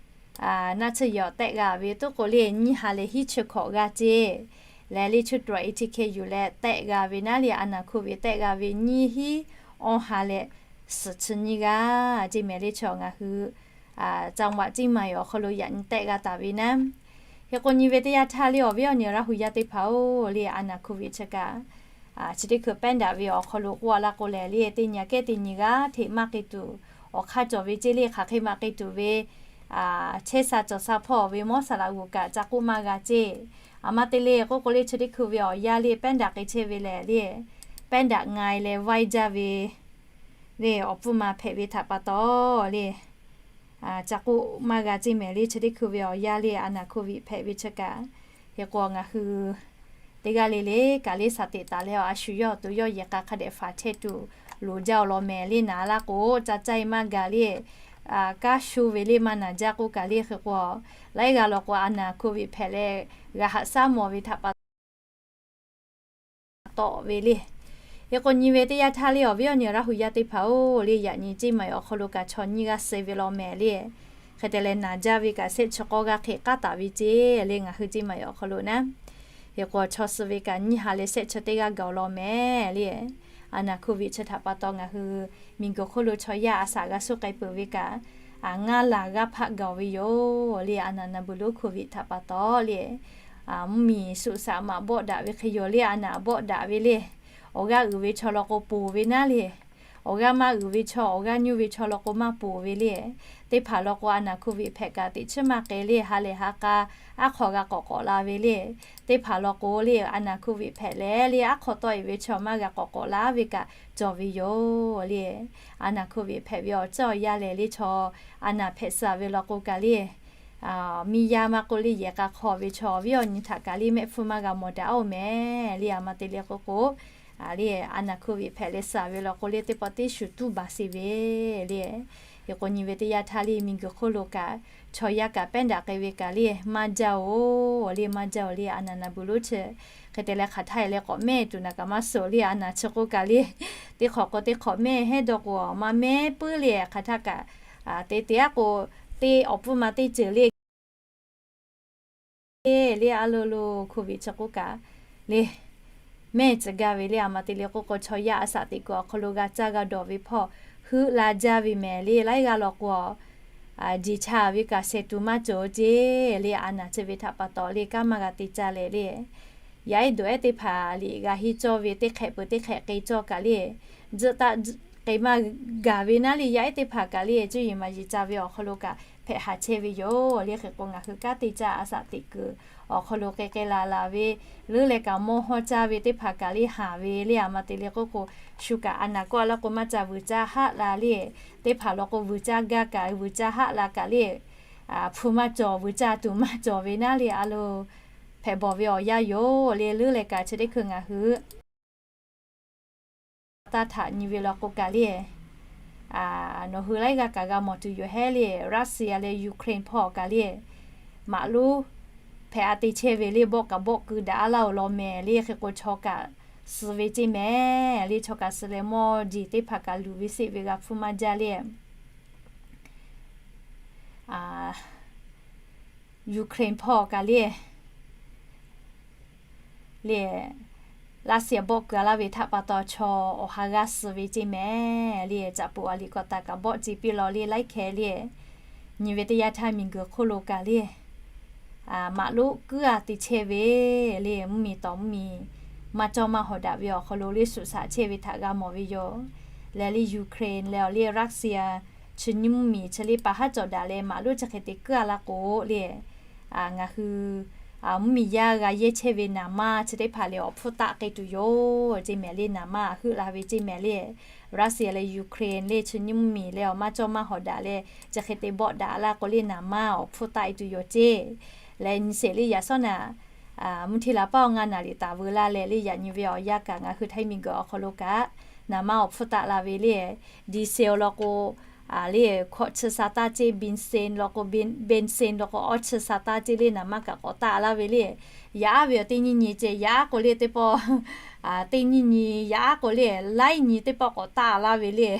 Naˆ tsuhˇ yehˬ tehˆ g'a ve tuˉ k'o le, nyiˇ ha leh hiˉ chi hkawꞈ g'aˇ ceˇ. Leh le ชุดตรวจ เอทีเค yuˬ leh tehˆ g'a ve naˉ le, a naˍ hkoˇ viꞈ tehˆ g'a ve nyiˇ hinˉ awˇ ha leh suhˍ chi nyiˇ g'aˇ ceˇ mehˍ le. Chi ngaˬ hui จังหวัด Ceˇ Maiˍ awˬ hk'aw lo yaꞈ nyi tehˆ g'a taˍ ve naˉ. Hk'e k'o, nyi ve teˇ yanˇ htaˇ le awˬ viˉ awˬ nyi Laˇ huˍ yaˇ teˇ hpaˍ-oˬ le, a naˍ hkoˇ viꞈ chi kaꞈ chi teˇ hkui แพร่ระบาด ve awˬ hk'aw lo k'oˆ a laˇ k'o lehˬ le, teˇ nyi kehˉ teˇ nyi g'aˇ hteꞈ maˇ k'e tuˬ, awˬ hk'aˇ cawˬ ve ceˇ le, hk'aˬ hk'e maˇ k'e tuˬ ve chehˇ sha cawˬ sha hpawˇ ve mawˇ saˍ laꞈ g'oˍ kaꞈ ca k'oˆ maˇ g'a ceˇ. A ma te le k'oˆ k'o le, chi teˇ hkui ve awˬ yanˇ le แพร่ระบาด k'e chehˇ ve lehˬ le, แพร่ระบาด ngaˬ leh vaiˇ jaˇ ve le awˬ pfuhˇ ma hpehꞈ ve htaꞈ pa taw le, ca k'oˆ maˇ g'a ceˇ mehˍ le. Chi teˇ hkui ve awˬ yanˇ le a naˍ hkoˇ viꞈ hpehꞈ ve chi kaꞈ, hk'e k'o ngaˬ hui teˇ g'aˇ le le kaꞈ le สติ taˍ leh a shu yawˇ awˬ to yawˇ yehˬ k'a hk'a dehꞈ faˍ chehˇ tuˬ loˍ jaˇ-oˬ law mehˍ le. Naˍ laˇ k'o ca caˇ-e maˇ gaˬ le, kanˉ sho ve le maˇ naˍ jaˇ k'oˆ kaꞈ le. Hk'e k'o, laiˉ g'aˇ law k'o a naˍ hkoˇ viꞈ hpehꞈ leh g'a haꞈ shaˉ mawˬ ve htaꞈ pa taw ve le. Hk'e k'o, nyi ve teˇ yanˇ htaˇ le awˬ viˉ awˬ nyi Laˇ huˍ yaˇ teˇ hpaˍ-oˬ le, yaꞈ nyi Ceˇ Maiˍ awˬ hk'aw lo kaꞈ chaw nyiˇ g'aˇ suh ve law mehˍ le. Hk'e te leh naˍ jaˇ ve kaꞈ shehˆ chi k'awˇ g'aˇ hk'e k'aˉ taˍ ve ceˇ le ngaˬ hui Ceˇ Maiˍ awˬ hk'aw lo naˉ. Hk'e k'o, chaw suh ve kaꞈ nyiˇ ha leh shehˆ chi teˇ g'aˇ gaˬ-oˬ law mehˍ le. A naˍ hkoˇ viꞈ chi htaꞈ pa taw ngaˬ hui miˬguiˬ hk'oˆ lo chaw yaˇ a shaꞈ g'a suh k'ai peuˬ ve kaꞈ, ngaˇ laˬ g'aˇ hpaˆ gaˬ-oˬ ve yoˬ le. A naˍ naˍ buiˬ lonˉ hkoˇ viꞈ htaꞈ pa taw le, mvuhˇmiˬ suꞈ shaꞈ maꞈ bawˆ daꞈ ve hk'e yoˬ le. A naˍ bawˆ daꞈ ve le. Awˬ g'aˇ uiˍ ve chaw law k'o ponˬ ve naˉ le. Awˬ g'aˇ maˇ uiˍ ve chaw, awˬ g'aˇ nyuˇ ve chaw law k'o maˇ ponˬ ve le. Teˇ hpaˍ law k'o a naˍ hkoˇ viꞈ hpehꞈ kaꞈ teꞈ chiˉ maˇ k'ai le, ha lehˬ ha k'a aˉ hk'aw g'a k'awꞈ k'awꞈ la ve le. Teˇ hpaˍ law k'o le a naˍ hkoˇ viꞈ hpehꞈ leh le aˉ hk'aw tawˆ-e ve chaw maˇ g'a k'awꞈ k'awꞈ la ve kaꞈ cawˬ ve yoˬ le. A naˍ hkoˇ viꞈ hpehꞈ ve awˬ ceuˬ awˬ yanˇ lehˬ le chaw a naˍ hpehꞈ suh ve law k'o kaꞈ le, miˇ yaˇ maˇ k'oˆ le yehˬ k'a hk'aw ve chaw awˬ viˉ awˬ nyi htaꞈ kaꞈ le mehˆ hpfuhˇ maˇ g'a mawˬ daꞈ-oˬ mehˍ le. A ma te le k'oˆ k'o, le a naˍ hkoˇ viꞈ hpehꞈ leh suh ve law k'o le teˇ pawˆ teˇ shuˍ tuˉ baˬ sheˍ ve le. Hk'e k'o, nyi ve teˇ yanˇ htaˇ le miˬguiˬ hk'oˆ lo kaꞈ chaw yaˇ kaꞈ แพร่ระบาด k'ai ve kaꞈ le maˇ jaˇ-oˬ le, maˇ jaˇ-oˬ le. A naˍ naˍ buiˬ lonˉ chi hk'e te leh hk'aˬ htaˇ e leh k'awꞈ mehˇ tuˬ naˍ kaꞈ maˇ suh le. A naˍ chi k'oˆ kaꞈ le teˇ hk'awꞈ k'o teˇ hk'awꞈ mehˇ hehˉ dawˇ k'o maˇ mehˇ puiˉ le. Hk'aˬ htaˇ kaꞈ te te aˉ k'o, teˇ awˬ pfuhˇ ma teˇ ceuˬ le le a lo lo hkoˇ viꞈ chi k'oˆ kaꞈ le mehˇ tcuh gaˇ ve le. A ma te le k'oˆ k'o, chaw yaˇ a shaꞈ teꞈ kuiˬ awˬ hk'aw lo g'a caˇ g'a dawˬ ve hpawˇ heuˆ la jaˇ ve mehˍ le. Laiˉ g'aˇ law k'o, jeˬ cha ve kaꞈ shehˍ tuˬ maˇ cawˬ ceˇ le. A naˍ chi ve htaꞈ pa taw le kanˉ maˇ g'a te caˇ leh le, yaˇ ehˉ dawˬ ehˉ teˇ hpaˍ liꞈ g'a henˇ cawˇ ve teˇ hk'ehꞈ peuˬ teˇ hk'ehꞈ k'e cawˇ kaꞈ le, tzuhˆ taˆ k'e maˇ gaˬ ve naˉ le. Yaˇ ehˉ teˇ hpaˍ kaꞈ le cuˇ yiˍ maˍ yiˍ ca ve awˬ hk'aw lo kaꞈ hpehꞈ haˍ chehˇ ve yoˬ le. Hk'e k'o, ngaˬ hui kanˉ te caˇ a shaꞈ teꞈ kuiˬ awˬ hk'aw lo k'e k'e laˬ laˬ ve leuˉ leh kaꞈ mawˇ hawˇ caˇ ve teˇ hpaˍ kaꞈ le haˍ ve le. A ma te le k'oˆ k'o, shu kaꞈ a naˍ k'oˆ a laˇ k'o maˇ ca vuiˬ caˇ haˆ la le. Teˇ hpaˍ law k'o vuiˬ caˇ gaˇ kaꞈ vuiˬ caˇ haˆ la kaꞈ le, hpu maˇ cawˬ, vuiˬ caˇ tuˬ maˇ cawˬ ve naˉ le a lo hpehꞈ bawˬ ve awˬ yanˇ yoˬ le. Leuˉ leh kaꞈ chi teˇ hkui ngaˬ hui taˇ htaꞈ nyi ve law k'o kaꞈ le, nawˬ hui laiˉ g'aˇ kaꞈ g'a mawˬ tuˬ yoˬ hehˉ le. Russia leh Ukraine hpawˇ kaꞈ le maꞈ lonˉ hpehꞈ a te chehˇ ve le. Bawˆ kaꞈ bawˆ keu daꞈ a laˇ-oˬ law mehˍ le. Hk'e k'o, chaw kaꞈ suh ve ceˇ mehˍ le. Chaw kaꞈ suh leh mawˇ jeˬ teˇ hpaˍ kaꞈ luˬ ve seˆ ve g'a hpfuhˇ maˇ jaˇ le. Ukraine hpawˇ kaꞈ le le, Russia bawˆ keu a laˇ ve htaꞈ pa taw chaw awˬ ha g'aˇ suh ve ceˇ mehˍ le. Caꞈ poꞈ a liꞈ k'awꞈ taˍ kaꞈ bawˆ ce piˇ law le laiˉ hkeh le. Nyi ve teˇ yanˇ htaˇ miˬguiˬ hk'oˆ lo kaꞈ le maꞈ lonˉ kuiˉ a te chehˇ ve le. Mvuhˇmiˬ tawˍ mvuhˇmiˬ maˇ cawˇ maˇ hawˍ daꞈ ve awˬ hk'aw lo le suꞈ shaꞈ chehˇ ve htaꞈ g'a mawˬ ve yoˬ. Leh le Ukraine leh awˬ le Russia chi nyiˇ mvuhˇmiˬ chi le pa haˉ cawˬ daꞈ leh maꞈ lonˉ chi hk'e te kuiˉ a laˇ k'o le, ngaˬ hui mvuhˇmiˬ yaˇ g'a yehˇ chehˇ ve naˍ manˇ chi teˇ hpaˍ lehˬ awˬ hpfuhˇ taˆ k'e tuˬ yoˬ ceˇ mehˍ le. Naˍ manˇ heuˆ la ve ceˇ mehˍ le. Russia leh Ukraine le chi nyiˇ mvuhˇmiˬ leh awˬ maˇ cawˇ maˇ hawˍ daꞈ leh chi hk'e te bawˆ daꞈ laˇ k'o le naˍ manˇ awˬ hpfuhˇ taˆ e tuˬ yoˬ ceˇ. Leh nyi sheˍ le yaꞈ shawˉ naˍ mvuhˇ hteˇ laˬ paˇ awˬ ngaˇ naˍ liꞈ taˍ veu laˇ leh le yaꞈ nyi ve awˬ yanˇ kaꞈ ngaˬ hui Htaiˇ miˬguiˬ awˬ hk'aw lo kaꞈ naˍ manˇ awˬ hpfuhˇ taˆ la ve le. Diesel law k'o le hkawꞈ chi sa taˇ ceˇ, เบนซิน law k'o, เบนซิน law k'o, awˇ chi sa taˇ ceˇ le naˍ maˇ kaꞈ k'awꞈ taˆ laˇ ve le. Yaꞈ aˉ ve awˬ teˇ nyiˇ nyi ceh yaꞈ aˉ k'o le teˇ pawˆ, teˇ nyiˇ nyi yaꞈ aˉ k'o le laiˉ nyi teˇ pawˆ k'awꞈ taˆ laˇ ve le.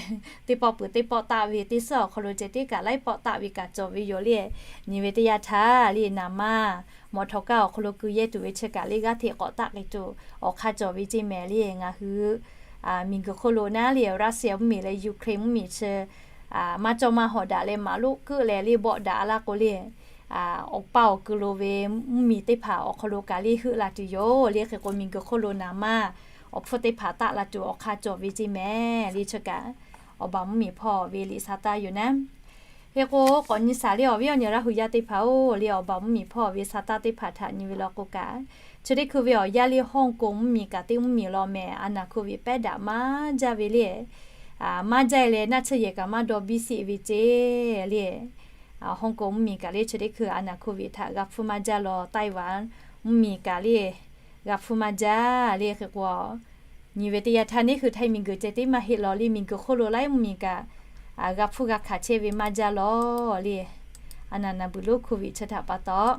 Teˇ pawˆ peuˬ teˇ pawˆ taˆ ve teˇ suhˉ awˬ hk'aw lo ceh tiˉ kaꞈ laiˉ pawˆ taˆ ve kaꞈ cawˬ ve yoˬ le. Nyi ve teˇ yanˇ htaˇ le naˍ maˇ mawꞈ htawꞈ kaˇ awˬ hk'aw lo keu yehˇ tuˬ ve chi kaꞈ le g'aˇ hteꞈ k'awꞈ taˆ k'ai tuˬ awˬ hk'aˇ cawˬ ve ceˇ mehˍ le. Ngaˬ hui miˬguiˬ hk'oˆ lo naˉ le Russia mvuhˇmiˬ leh Ukraine mvuhˇmiˬ chi maˇ cawˇ maˇ hawˍ daꞈ leh maˍ loˆ keuˆ leh le bawˆ daꞈ laˇ k'o le, awˬ paˇ awˬ ku lo ve mvuhˇmiˬ teˇ hpaˍ awˬ hk'aw lo kaꞈ le heuˆ la tuˬ yoˬ le. Hk'e k'o miˬguiˬ hk'oˆ lo naˍ maˇ awˬ hpfuhˇ teˇ hpaˍ taˆ la tuˬ awˬ hk'aˇ cawˬ ve ceˇ mehˍ le. Chi kaꞈ awˬ baˬ mvuhˇmiˬ hpawˇ ve liꞈ sa taˇ yoˬ naˉ. Hk'e k'o k'awꞈ nyi shaˍ le awˬ viˉ awˬ nyi Laˇ hu yaˇ teˇ hpaˍ-oˬ le, awˬ baˬ mvuhˇmiˬ hpawˇ ve sa taˇ teˇ hpaˍ htaꞈ nyi ve law k'o kaꞈ, chi teˇ hkui ve awˬ yanˇ le Hawˇ k'oˍ mvuhˇmiˬ kaꞈ teˇ mvuhˇmiˬ law mehˍ a naˍ hkuˇ ve pehˉ daꞈ maˇ jaˇ ve le. Maˇ jaˇ leh naˆ tsuhˇ yehˬ kaꞈ maˇ daw biˇ sheˆ ve ceˇ le. Hawˇ k'oˍ mvuhˇmiˬ kaꞈ le chi teˇ hkui a naˍ hkuˇ ve htaꞈ g'a hpfuhˇ maˇ jaˇ law, Taiwan mvuhˇmiˬ kaꞈ le g'a hpfuhˇ maˇ jaˇ le. Hk'e k'o nyi ve teˇ yanˇ htaˇ neˇ hui Htaiˇ miˬguiˬ ceh tiˉ maˇ heˆ law le, miˬguiˬ hk'oˆ lo laiˉ mvuhˇmiˬ kaꞈ g'a hpfuhˇ g'a hkanˍ chehˇ ve maˇ jaˇ law le. A naˍ naˍ buiˬ lonˉ hk'oˆ ve chi htaꞈ pa taw,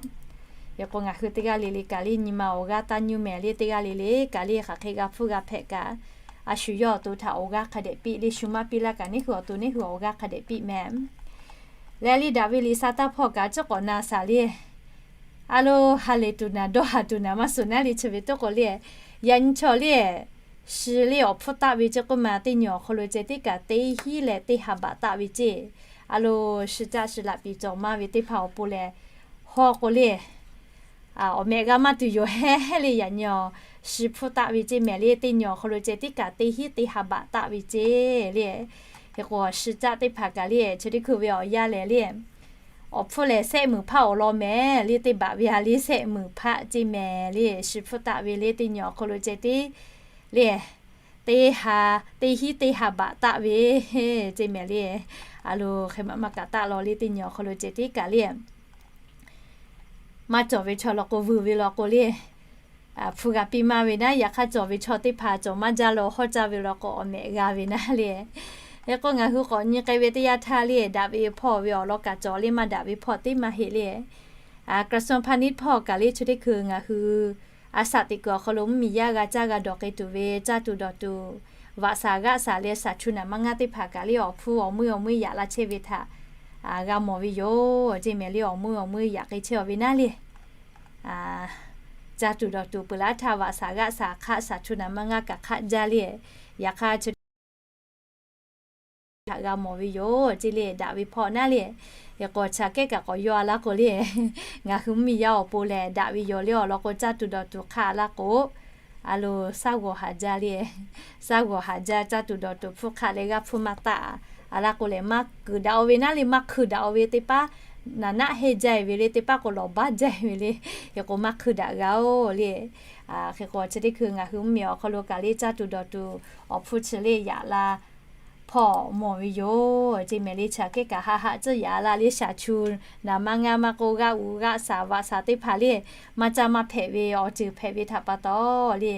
hk'e k'o ngaˬ hui teˇ g'aˇ le le kaꞈ le nyi ma awˬ g'aˇ taˇ nyuˇ mehˍ le, teˇ g'aˇ le le kaꞈ le hk'aˬ hk'e g'a hpfuhˇ g'a hpehꞈ kaꞈ, a shu yawˇ awˬ to htaꞈ awˬ g'aˇ hk'a dehꞈ piˇ le, shu maˇ piˇ laˇ kaꞈ neˇ hui awˬ to neˇ hui awˬ g'aˇ hk'a dehꞈ piˇ mehˍ. Leh le daꞈ ve liꞈ sa taˇ hpawˇ kaꞈ ciˉ k'awꞈ na shaˍ le. A lo, ha lehˬ tuˬ naˍ dawˇ haˍ tuˬ naˍ maˇ suhˍ naˉ le chi ve toˆ k'o le, yaꞈ nyi chaw le shi le awˬ hpfuhˇ taˆ ve ceˇ k'oˆ ma teˇ nyi awˬ hk'aw lo ceh tiˉ kaꞈ teˇ hinˉ leh teˇ ha baꞈ taˆ ve ceˇ. A lo, shi caˆ shi laꞈ piˍ cawˬ maˇ ve teˇ hpaˍ awˬ pon lehˬ, hawˇ k'o le awˬ mehꞈ g'a maˇ tuˬ yoˬ hehˉ hehˉ le. Yaꞈ nyi awˬ shi hpfuhˇ taˆ ve ceˇ mehˍ le, teˇ nyi awˬ hk'aw lo ceh tiˉ kaꞈ teˇ hinˉ teˇ ha baꞈ taˆ ve ceˇ le. Hk'e k'o shi caˆ teˇ hpaˍ kaꞈ le chi teˇ hkui ve awˬ yanˇ lehˬ le awˬ hpfuhˇ lehˬ sehˆ meunˍ hpaˆ awˬ lawn mehˍ le, teˇ baꞈ ve a le sehˆ meunˍ hpaˆ ceˇ mehˍ le. Shi hpfuhˇ taˆ ve le teˇ nyi awˬ hk'aw lo ceh tiˉ le teˇ ha, teˇ hinˉ teˇ ha baꞈ taˆ ve ceˇ mehˍ le. A lo, hk'e maˇ maˇ kaꞈ taˆ law le teˇ nyi awˬ hk'aw lo ceh tiˉ kaꞈ le maˇ cawˬ ve chaw law k'o, vuiˬ ve law k'o le hpfuhˇ g'a piˇ maˇ ve naˉ. Yaꞈ hk'aˇ cawˬ ve chaw teˇ hpaˍ cawˬ maˇ jaˇ law, hawˇ caˇ ve law k'o awˬ mehꞈ g'a ve naˉ le. Hk'e k'o ngaˬ hui k'awꞈ nyi k'ai ve teˇ yanˇ htaˇ le daꞈ ve hpawˇ ve awˬ lawn kaꞈ cawˬ le, maˇ daꞈ ve hpawˇ teˇ maˇ heˆ le. กระทรวงพาณิชย์ hpawˇ kaꞈ le chi teˇ hkui ngaˬ hui a shaꞈ teꞈ kuiˬ awˬ hk'aw lo mvuhˇmiˬ yaˇ g'a caˇ g'a dawˬ k'ai tuˬ ve caˇ tuˬ dawˬ tuˬ, vaꞈ shaˍ g'aˆ shaˍ leh shaˍ chu naˍ maˇ ngaˇ teˇ hpaˍ kaꞈ le awˬ hpfuhˇ awˬ meuˇ awˬ meuˇ yaꞈ la chehˇ ve htaꞈ g'a mawˬ ve yoˬ ceˇ mehˍ le. Awˬ meuˇ awˬ meuˇ yaꞈ k'ai chehˇ ve naˉ le. Caˇ tuˬ dawˬ tuˬ peuˬ laˇ htaˇ vaꞈ shaˍ g'aˆ shaˍ hk'aˆ shaˍ chu naˍ maˇ ngaˇ kaꞈ hk'aˆ jaˇ le. Yaꞈ hk'aˇ chi htaꞈ g'a mawˬ ve yoˬ ceˇ le, daꞈ ve hpawˇ naˉ le. Hk'e k'o chi aꞈ kehˉ kaꞈ k'awꞈ yaw a laˇ k'o le, ngaˬ hui mvuhˇmiˬ yaˇ awˬ pon lehˬ daꞈ ve yoˬ le. Awˬ lawn k'o caˇ tuˬ dawˬ tuˬ hk'aˆ a laˇ k'o, a lo, shaˉ g'awˬ haˍ jaˇ le. Shaˉ g'awˬ haˍ jaˇ, caˇ tuˬ dawˬ tuˬ hpfuhˇ hk'aˆ leh g'a hpfuhˇ maˇ taˆ a laˇ k'o lehˬ, maˇ kuiˬ daꞈ-o ve naˉ le, maˇ hkui daꞈ-o ve teˇ paˉ naˍ naˆ heˇ jaˇ ve le, teˇ paˉ k'o lawˬ baˇ jaˇ ve le. Hk'e k'o maˇ hkui daꞈ g'a-oˬ le. Hk'e k'o chi teˇ hkui ngaˬ hui mvuhˇmiˬ awˬ hk'aw lo kaꞈ le caˇ tuˬ dawˬ tuˬ awˬ hpfuhˇ chi le yaꞈ la hpawˇ mawˬ ve yoˬ ceˇ mehˍ le. Chi aꞈ kehˉ kaꞈ haˆ haˆ tcuhˉ yaꞈ la le, shaˍ chu naˍ maˇ ngaˇ maˇ k'o g'aˆ uˍ g'aˆ shaˍ vaꞈ shaˍ teˇ hpaˍ le maˇ caˇ maˇ hpehꞈ ve awˬ ceuˬ hpehꞈ ve htaꞈ pa taw le,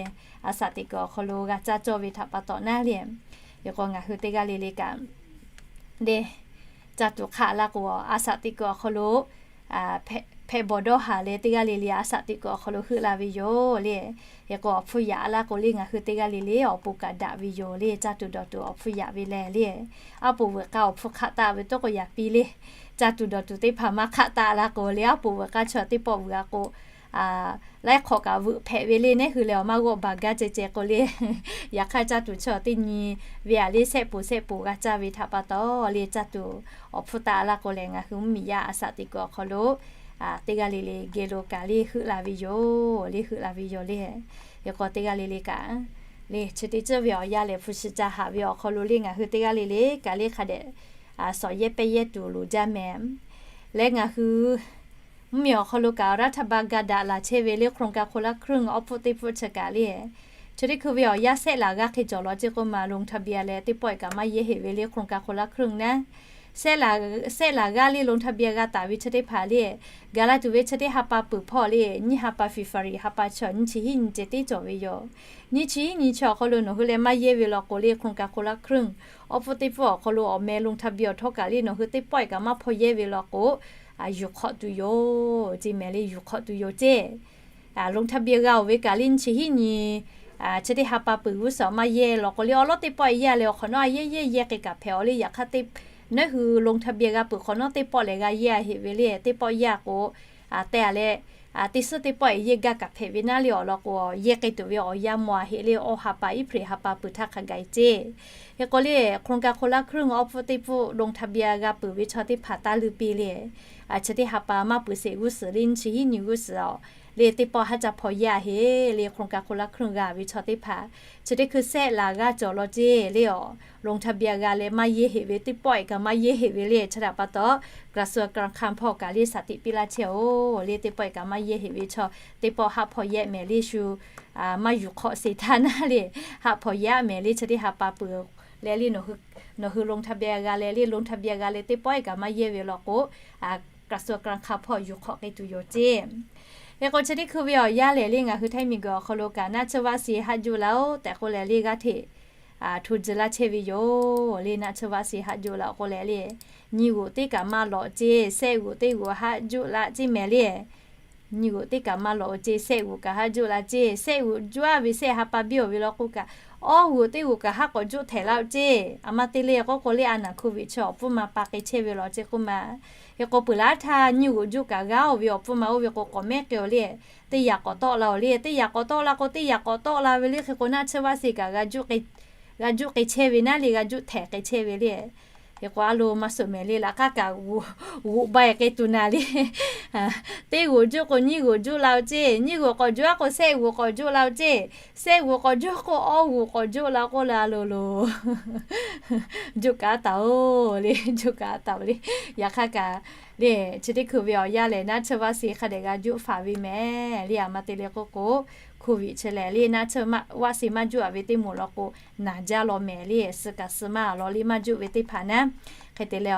a shaꞈ teꞈ kuiˬ awˬ hk'aw lo g'a caˇ cawˇ ve htaꞈ pa taw naˉ le. Hk'e k'o ngaˬ hui teˇ g'aˇ le le kaꞈ le caˇ tuˬ hk'aˆ a laˇ k'o, a shaꞈ teꞈ kuiˬ awˬ hk'aw lo hpehꞈ bawˬ dawˇ haˍ leh teˇ g'aˇ le le a shaꞈ teꞈ kuiˬ awˬ hk'aw lo heuˆ la ve yoˬ le. Hk'e k'o awˬ hpfuhˇ yaꞈ a laˇ k'o le ngaˬ hui teˇ g'aˇ le le awˬ pon kaꞈ daꞈ ve yoˬ le. Caˇ tuˬ dawˬ tuˬ awˬ hpfuhˇ yaꞈ ve lehˬ le, aˉ poꞈ veuꞈ k'aˇ awˬ hpfuhˇ hk'aˆ taˆ ve tawˇ k'o yaꞈ piˇ le. Caˇ tuˬ dawˬ tuˬ teˇ hpaˍ maˇ hk'aˆ taˆ laˇ k'o le, aˉ poꞈ veuꞈ k'aˇ chaw teˇ pawˆ veuꞈ a k'o laiˉ hk'awꞈ kaꞈ veuꞈ hpehꞈ ve le. Neˇ hui lehˬ awˬ maˇ g'awˆ baˬ gaˇ ceh ceh k'o le, yaꞈ hk'aˇ caˇ tuˬ chaw teˇ nyi ve a le sehˆ poˍ sehˆ poˍ g'a caˇ ve htaꞈ pa taw le caˇ tuˬ awˬ hpfuhˇ taˆ a laˇ k'o lehˬ ngaˬ hui mvuhˇmiˬ yaˇ a shaꞈ teꞈ kuiˬ awˬ hk'aw lo teˇ g'aˇ le le geh lo kaꞈ le heuˆ la ve yoˬ le, heuˆ la ve yoˬ le. Hk'e k'o teˇ g'aˇ le le kaꞈ le chi teˇ ceuˬ ve awˬ yanˇ lehˬ hpu shi ca haꞈ ve awˬ hk'aw lo le ngaˬ hui teˇ g'aˇ le le kaꞈ le hk'a dehꞈ shawˍ yehˇ pehˇ yehˇ tuˬ loˍ jaˇ mehˍ. Leh ngaˬ hui mvuhˇmiˬ awˬ hk'aw lo kaꞈ รัฐบาล ga daꞈ laˬ chehˇ ve le โครงการคนละครึ่ง awˬ hpfuhˇ teˇ hpfuhˇ chi kaꞈ le chi teˇ hkui ve awˬ yanˇ sehˆ laˬ g'aˇ hk'e cawˬ law ceˇ k'oˆ ma ลงทะเบียน leh teˇ pawˆ e kaꞈ maˇ yehˇ heˆ ve le โครงการคนละครึ่ง naˉ. Sehˆ laˬ g'aˇ le ลงทะเบียน g'a taˍ ve chi teˇ hpaˍ le, gaˬ la tuˬ ve chi teˇ ha pa peuˬ hpawˇ le, nyiˇ ha pa February ha pa chi nyiˇ chi hiˉ nyi ceh tiˉ cawˬ ve yoˬ. Nyiˇ chi hiˉ nyi chi awˬ hk'aw lo nawˬ hui leh maˇ yehˇ ve law k'o le, โครงการคนละครึ่ง awˬ pfuhˇ teˇ pfuhˇ awˬ hk'aw lo awˬ meh ลงทะเบียน awˬ htawˇ kaꞈ le nawˬ hui teˇ pawˆ kaꞈ maˇ hpaw yehˇ ve law k'o, yuˬ hk'awꞈ tuˬ yoˬ ceˇ mehˍ le, yuˬ hk'awꞈ tuˬ yoˬ ceˇ. ลงทะเบียน g'a-oˬ ve kaꞈ le nyiˇ chi hiˉ nyi chi teˇ ha pa peuˬ g'uˇ suhˍ maˇ yehˇ law k'o le, awˬ lawˉ teˇ pawˆ yehˇ le awˬ hk'awꞈ nawˉ a yehˇ yehˇ yehˇ k'ai kaꞈ hpehꞈ-oˬ le. Yaꞈ hk'aˇ teˇ nawˉ hui ลงทะเบียน g'a peuˬ hk'awꞈ nawˉ teˇ pawˆ lehˬ g'a yehˇ a heꞈ ve le, teˇ pawˆ yehˇ a k'o, te a leh, teˇ suhˉ teˇ pawˆ e yehˇ gaˇ kaꞈ hpehꞈ ve naˉ le awˬ lawn k'o, yehˇ k'ai tuˬ ve awˬ yanˇ maw a heꞈ le, awˬ ha pa iˉ hpehꞈ ha pa peuˬ htaˇ hk'a gaˬ e ceˇ. Hk'e k'o le, โครงการคนละครึ่ง awˬ pfuhˇ teˇ pfuhˇ ลงทะเบียน g'a peuˬ ve chaw teˇ hpaˍ taˇ leuˇ piˇ le, chi teˇ ha pa maˇ peuˬ sheˍ g'uˇ suhˍ le nyiˇ chi hiˉ nyi g'uˇ suhˍ le teˇ pawˆ haˉ ca hpaw yehˇ a heꞈ le, โครงการคนละครึ่ง g'a ve chaw teˇ hpaˍ chi teˇ hkui sehˆ laˬ g'aˇ cawˬ law ceˇ le awˬ ลงทะเบียน g'a leh maˇ yehˇ heꞈ ve teˇ pawˆ e kaꞈ maˇ yehˇ heꞈ ve le. Chi htaꞈ pa taw, กระทรวงการคลัง hpawˇ kaꞈ le shaˍ tiꞈ piˇ laˇ chehˇ-oˬ le, teˇ pawˆ e kaꞈ maˇ yehˇ heꞈ ve chaw teˇ pawˆ haˆ hpaw yehˇ mehˍ le shu maˇ yuˬ hk'awꞈ sheˍ htaˇ naˉ le, haˆ hpaw yehˇ a mehˍ le chi teˇ ha pa peuˬ leh le nawˬ hui ลงทะเบียน g'a leh le ลงทะเบียน g'a leh teˇ pawˆ e kaꞈ maˇ yehˇ ve law k'o, กระทรวงการคลัง hpawˇ yuˬ hk'awꞈ k'ai tuˬ yoˬ ceˇ. Hk'e k'o chi teˇ hkui ve awˬ yanˇ lehˬ le ngaˬ hui Htaiˇ miˬguiˬ awˬ hk'aw lo kaꞈ naˆ tsuhˇ vaˆ shiˍ haˆ juˆ laˇ-oˬ tehꞈ k'oˆ leh le g'aˇ hteꞈ hto tcuh laˇ chehˇ ve yoˬ le. Naˆ tsuhˇ vaˆ shiˍ haˆ juˆ laˇ k'oˆ leh le, nyi g'oꞈ teˇ kaꞈ maˇ lawꞈ ceˇ, sehˆ g'oꞈ teˇ g'oꞈ haˆ juˆ laˇ ceˇ mehˍ le. Nyi g'oꞈ teˇ kaꞈ maˇ lawꞈ-oˬ ceˇ, sehˆ g'oꞈ kaꞈ haˆ juˆ laˇ ceˇ. Sehˆ g'oꞈ juˆ a ve sehˆ ha pa biˇ-oˬ ve law k'oˆ kaꞈ, awˇ g'oꞈ teˇ g'oꞈ kaꞈ haˆ k'awꞈ juˆ htehꞈ laˇ-oˬ ceˇ. A ma te le k'oˆ k'o le, a naˬ hku viꞈ chi awˬ pfuhˇ ma pa k'ai chehˇ ve law ceˇ k'oˆ ma. Hk'e k'o peuˬ laˇ htaˇ nyi g'oꞈ juˆ kaꞈ g'aˇ-oˬ ve awˬ pfuhˇ ma oˇ ve k'o k'awꞈ mehˉ k'ai-oˬ le. Teˇ yaꞈ k'awꞈ tawˆ la-oˬ le, teˇ yaꞈ k'awꞈ tawˆ la k'o teˇ yaꞈ k'awꞈ tawˆ la ve le. Hk'e k'o naˆ tsuhˇ vaˆ shiˍ kaꞈ g'a juˆ k'ai chehˇ ve naˉ le, g'a juˆ htehꞈ k'ai chehˇ ve le. Hk'e k'o a lo maˇ suhˍ mehˍ le, laꞈ k'aˉ kaꞈ g'oꞈ ba e k'ai tuˬ naˍ le. Teˇ g'oꞈ juˆ k'o nyiˇ g'oꞈ juˆ la-oˬ ceˇ, nyiˇ g'oꞈ k'awꞈ juˆ a k'o sehˆ g'oꞈ k'awꞈ juˆ la-oˬ ceˇ, sehˆ g'oꞈ k'awꞈ juˆ k'o awˇ g'oꞈ k'awꞈ juˆ la k'oˆ le, a lo lo juˆ kaꞈ a taˍ-oˬ le, juˆ kaꞈ a taˍ-oˬ le. Yaꞈ hk'aˇ kaꞈ le, chi teˇ hkui ve awˬ yanˇ lehˬ naˆ tsuhˇ vaˆ shiˍ hk'a dehꞈ g'a juˆ faˍ ve mehˍ le. A ma te le k'oˆ k'o, โควิด chi lehˬ le naˆ tsuhˇ vaˆ shiˍ maˇ juˆ a ve teˇ moˍ law k'o, naˬ jaˇ law mehˍ le. Suh kaꞈ suh maˇ law le maˇ juˆ ve teˇ hpaˍ naˉ. Hk'e te leh,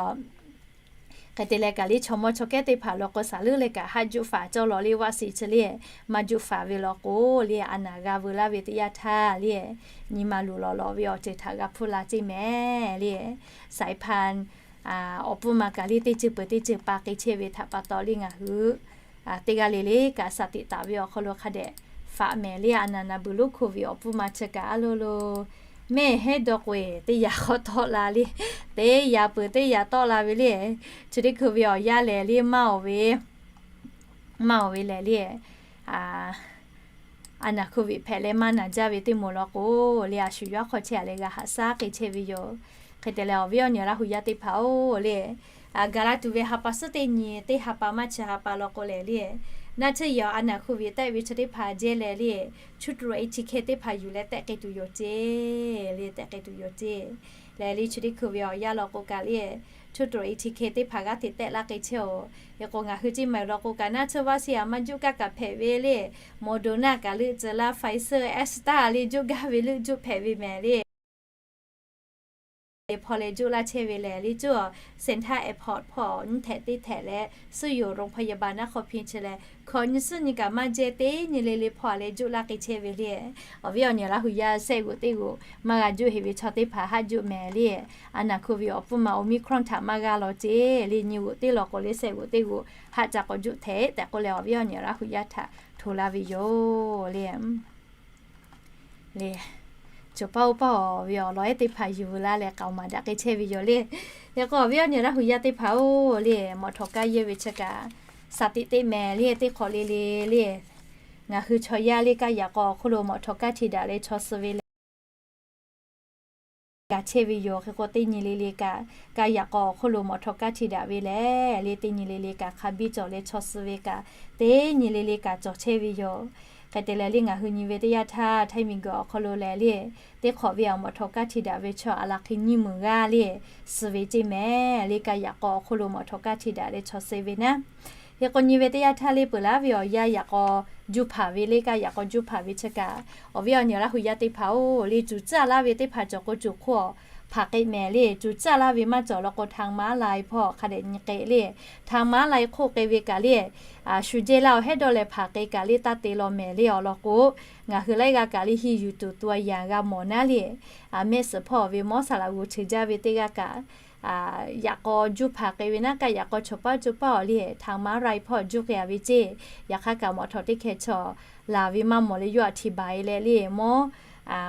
hk'e te leh kaꞈ le chaw mawˇ chaw kehˉ teˇ hpaˍ law k'o shaˍ leuˉ leh kaꞈ haˆ juˆ faˍ cawˇ law le, vaˆ shiˍ chi le maˇ juˆ faˍ ve law k'o le, a naˬ g'a veu laˇ ve teˇ yanˇ htaˇ le, nyi ma luˬ lawˬ lawˬ ve awˬ ceuˬ htaꞈ g'a hpuˇ la ceˇ mehˍ le. Saiˍ hpaˍ awˬ pfuhˇ ma kaꞈ le teˇ ceuˬ peuˬ teˇ ceuˬ pa k'ai chehˇ ve htaꞈ pa taw le ngaˬ hui teˇ g'aˇ le le kaꞈ shaˍ tiꞈ taˍ ve awˬ hk'aw lo hk'a dehꞈ faꞈ mehˍ le. A naˬ naˬ buˬ lonˉ โควิด awˬ pfuhˇ ma chi kaꞈ a lo lo mehˆ heˉ dawˇ k'o-e, teˇ yaꞈ k'awꞈ tawˆ la le, teˇ yaꞈ peuˬ teˇ yaꞈ tawˆ la ve le. Chi teˇ hkui ve awˬ yanˇ lehˬ le maˇ-oˬ ve, maˇ-oˬ ve lehˬ le, a naˬ โควิด hpehꞈ leh maˇ naˬ jaˇ ve teˇ moˍ law k'o le, a shu yawˇ hk'aw chehˇ a leh g'a haꞈ shaˉ k'ai chehˇ ve yoˬ. Hk'e te leh awˬ viˉ awˬ nyi Laˇ hu yaˇ teˇ hpaˍ-oˬ le, gaˬ la tuˬ ve ha pa suhˉ teˇ nyi teˇ ha pa maˇ chi ha pa law k'o lehˬ le, naˆ tsuhˇ yaꞈ a naˬ โควิด tehˆ ve chi teˇ hpaˍ jehˇ leh le, ชุดตรวจ เอทีเค teˇ hpaˍ yuˬ leh tehˆ k'ai tuˬ yoˬ ceˇ le, tehˆ k'ai tuˬ yoˬ ceˇ. Lehˬ le chi teˇ hkui ve awˬ yanˇ law k'o kaꞈ le, ชุดตรวจ เอทีเค teˇ hpaˍ g'aˇ hteꞈ tehˆ laˇ k'ai chehˇ-oˬ. Hk'e k'o ngaˬ hui ceˇ maˬ law k'o kaꞈ naˆ tsuhˇ vaˆ shiˍ a maˇ juˆ kaꞈ kaꞈ hpehꞈ ve le, Moderna kaꞈ leuˆ tcuh laˇ, Pfizer, AstraZeneca le juˆ gaˇ ve leuˆ juˆ hpehꞈ ve mehˍ le. Hpaw leh juˆ laˇ chehˇ ve lehˬ le, cuˇ Santa Airport hpawˇ nyiˇ htehꞈ teˇ htehꞈ leh suhˉ yoˬ โรงพยาบาลนครพิงค์ chi leh hkawꞈ nyi suhˉ nyi kaꞈ maˇ jehˇ teˇ nyi le le hpaw leh juˆ laˇ k'ai chehˇ ve le. Awˬ viˉ awˬ nyi Laˇ hu yaˇ sehˆ g'oꞈ teˇ g'oꞈ maˇ g'a juˆ heꞈ ve chaw teˇ hpaˍ haˆ juˆ mehˍ le. A naˬ โควิด awˬ pfuhˇ ma Omicron htaꞈ maˇ g'a law ceˇ le, nyi g'oꞈ teˇ law k'o le sehˆ g'oꞈ teˇ g'oꞈ haˆ ca k'awꞈ juˆ htehꞈ tehꞈ k'oˆ leh awˬ viˉ awˬ nyi Laˇ hu yaˇ htaꞈ hto laˇ ve yoˬ le. Le, cawˬ paˇ oˇ paˇ-oˬ ve awˬ lawn ehˉ teˇ hpaˍ yuˬ veu laˇ leh k'aoˍ maˍ daꞈ k'ai chehˇ ve yoˬ le. Hk'e k'o awˬ viˉ awˬ nyi Laˇ hu yaˇ teˇ hpaˍ-oˬ le, mawꞈ htawꞈ kaˇ yehˇ ve chi kaꞈ shaˍ tiꞈ teˇ mehˍ le, teˇ hk'awꞈ le le le, ngaˬ hui chaw yaˇ le kaˇ yaꞈ k'aw awˬ hk'oˆ lo mawꞈ htawꞈ kaˇ hti daꞈ leh chaw suh ve leh gaˬ chehˇ ve yoˬ. Hk'e k'o teˇ nyi le le kaꞈ kaˇ yaꞈ k'aw awˬ hk'oˆ lo mawꞈ htawꞈ kaˇ hti daꞈ ve lehˬ le, teˇ nyi le le kaꞈ hk'a biˇ cawˬ leh chaw suh ve kaꞈ teˇ nyi le le kaꞈ cawˬ chehˇ ve yoˬ. Hk'e te leh le ngaˬ hui nyi ve teˇ yanˇ htaˇ Htaiˇ miˬguiˬ awˬ hk'aw lo lehˬ le, teˇ hk'awꞈ ve awˬ mawꞈ htawꞈ kaˇ hti daꞈ ve chaw a laˬ hk'e nyiˇ meunˍ g'aˇ le suh ve ceˇ mehˍ le, kaˇ yaꞈ k'aw awˬ hk'oˆ lo mawꞈ htawꞈ kaˇ hti daꞈ leh chaw suh ve naˉ. Hk'e k'o nyi ve teˇ yanˇ htaˇ le peuˬ laˇ ve awˬ yanˇ yaꞈ k'aw juˇ hpaˍ ve le, kaˇ yaꞈ k'aw juˇ hpaˍ ve chi kaꞈ awˬ viˉ awˬ nyi Laˇ hu yaˇ teˇ hpaˍ-oˬ le, cuˬ tcuhˉ laˇ ve teˇ hpaˍ cawˬ k'o cuˬ hk'oˆ-oˬ, hpanˍ k'e mehˍ le. Cuˬ caˇ laˇ ve maˇ cawˬ law k'o, ทางม้าลาย hpawˇ hk'a dehꞈ nyi k'e le. ทางม้าลาย hk'oˆ k'e ve kaꞈ le, shu jehˇ laˇ-oˬ hehˉ dawˇ leh hpanˍ k'e kaꞈ le, taˇ te law mehˍ le. Awˬ lawn k'o, ngaˬ hui laiˉ g'aˇ kaꞈ le hiˇ yuˬ tuˬ ตัวอย่าง g'a mawˬ naˉ le. Mehˆ suhˍ hpawˇ ve mawˉ saˍ laꞈ g'uˬ cheuˬ jaˇ ve teˇ g'aˇ kaꞈ, yaꞈ k'aw juˇ hpanˍ k'e ve naˉ kaꞈ, yaꞈ k'aw chawˬ paˇ juˇ paˇ-oˬ le, ทางม้าลาย hpawˇ juˇ k'ai-a ve ceˇ. Yaꞈ hk'aˇ kaꞈ mawꞈ htawꞈ teˇ hkeh chaw laˬ ve maˇ mawˬ leh yawˇ aꞈ hti baˬ-e leh le, mawˉ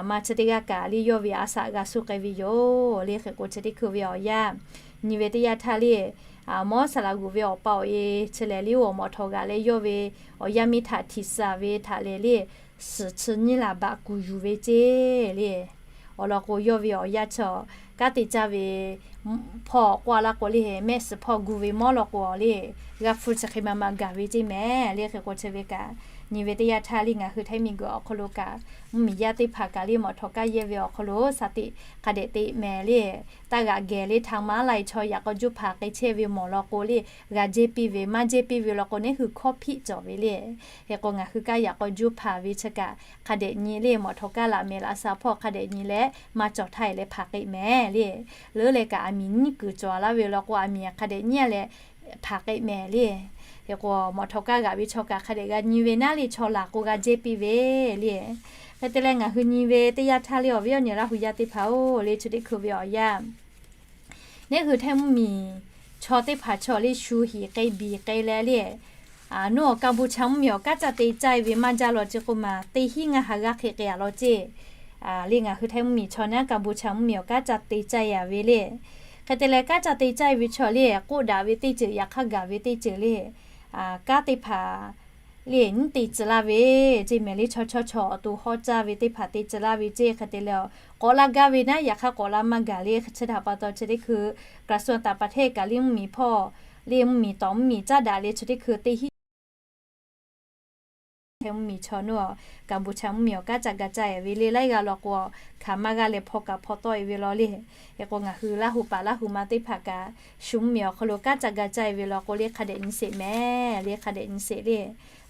maˇ chi teˇ g'aˇ kaꞈ le yawˇ ve a shaꞈ g'a suh k'ai ve yoˬ le. Hk'e k'o, chi teˇ hkui ve awˬ yanˇ nyi ve teˇ yanˇ htaˇ le, mawˉ saˍ laꞈ g'uˬ ve awˬ pa awˬ e chi lehˬ le, awˬ mawꞈ htawꞈ g'aꞈ leh yawˇ ve awˬ yanˇ miˇ htaꞈ htiꞈ suh ve htaꞈ lehˬ le, suhˍ chi nyiˇ laˬ baꞈ kuˬ yuˬ ve ceˇ le. Awˬ lawn k'o, yawˇ ve awˬ yanˇ chaw kanˉ te caˇ ve hpawˇ k'oˆ-a laˇ k'o le, mehˆ suhˍ hpawˇ gu ve mawˉ law k'o le, g'a hpfuhˇ chi hk'e ma ma gaˬ ve ceˇ mehˍ le. Hk'e k'o, chi ve kaꞈ nyi ve teˇ yanˇ htaˇ le, ngaˬ hui Htaiˇ miˬguiˬ awˬ hk'aw lo kaꞈ mvuhˇmiˬ yaˇ teˇ hpaˍ kaꞈ le, mawꞈ htawꞈ kaˇ yehˇ ve awˬ hk'aw lo shaˍ tiꞈ hk'a dehꞈ te mehˍ le. Taˇ g'aꞈ gehˬ le, ทางม้าลาย chaw yaꞈ k'aw juˇ hpanˍ k'e chehˇ ve mawˬ law k'o le, g'a jehˇ piˇ ve, maˇ jehˇ piˇ ve law k'o, neˉ hui hkawˇ hpiˆ cawˬ ve le. Hk'e k'o, ngaˬ hui kanˉ yaꞈ k'aw juˇ hpanˍ ve chi kaꞈ hk'a dehꞈ nyi le, mawꞈ htawꞈ kaˇ laꞈ mehˍ laꞈ sha hpawˇ hk'a dehꞈ nyi leh maˇ cawˬ htaˇ e leh hpanˍ k'e mehˍ le. Leuˉ leh kaꞈ aˬ miˍ nyiˉ kuiˬ cawˬ laˇ ve law k'o, aˬ miˍ hk'a dehꞈ nyi leh hpanˍ k'e mehˍ le. Hk'e k'o, mawꞈ htawꞈ kaˇ g'aꞈ ve chaw kaꞈ hk'a dehꞈ g'a nyi ve naˉ le, chaw laˬ k'o g'a jehˇ piˇ ve le. Hk'e te leh ngaˬ hui nyi ve teˇ yanˇ htaˇ le, awˬ viˉ awˬ nyi Laˇ hu yaˇ teˇ hpaˍ-oˬ le, chi teˇ hkui ve awˬ yanˇ neˉ hui Htaiˇ mvuhˇmiˬ chaw teˇ hpaˍ chaw le shu hiˍ k'ai biˬ k'ai leh le, nuˇ awˬ ka bon cha mvuhˇmiˬ awˬ kanˉ ca te caˇ-e ve maˇ jaˇ law ceˇ k'oˆ maˬ, teˇ hinˉ ngaˇ ha g'aˇ hk'e k'ai-a law ceˇ. Le ngaˬ hui Htaiˇ mvuhˇmiˬ chaw naˉ ka bon cha mvuhˇmiˬ awˬ kanˉ ca te caˇ-e-a ve le. Hk'e te leh kanˉ ca te caˇ-e ve chaw le, k'oˆ daꞈ ve teˇ ceuˬ yaꞈ hk'aˇ gaˬ ve teˇ ceuˬ le, kanˉ teˇ hpaˍ le nyiˉ te tcuh laˇ ve ceˇ mehˍ le. Chaw chaw chaw awˬ to hawˉ caˇ ve teˇ hpaˍ te tcuh laˇ ve ceˇ. Hk'e te leh k'awꞈ la gaˇ ve naˉ, yaꞈ hk'aˇ k'awꞈ la maˇ gaˬ le. Chi htaꞈ pa taw chi teˇ hkui กระทรวงต่างประเทศ kaꞈ le mvuhˇmiˬ hpawˇ le mvuhˇmiˬ tawˍ mvuhˇmiˬ caˉ daꞈ le chi teˇ hkui teˇ hinˉ Htaiˇ mvuhˇmiˬ chaw nuˇ awˬ ka bon cha mvuhˇmiˬ awˬ kanˉ ca ga caˇ-e ve le. Laiˉ g'aˇ law k'o, hkanˍ maˇ g'aˇ leh hpaw kaꞈ hpaw tawˆ-e ve law le. Hk'e k'o, ngaˬ hui Laˇ hu paˍ Laˇ hu ma teˇ hpaˍ kaꞈ shu mvuhˇmiˬ awˬ hk'aw lo kanˉ ca ga caˇ-e ve law k'o le, hk'a dehꞈ nyi sheˍ mehˍ le, hk'a dehꞈ nyi sheˍ le.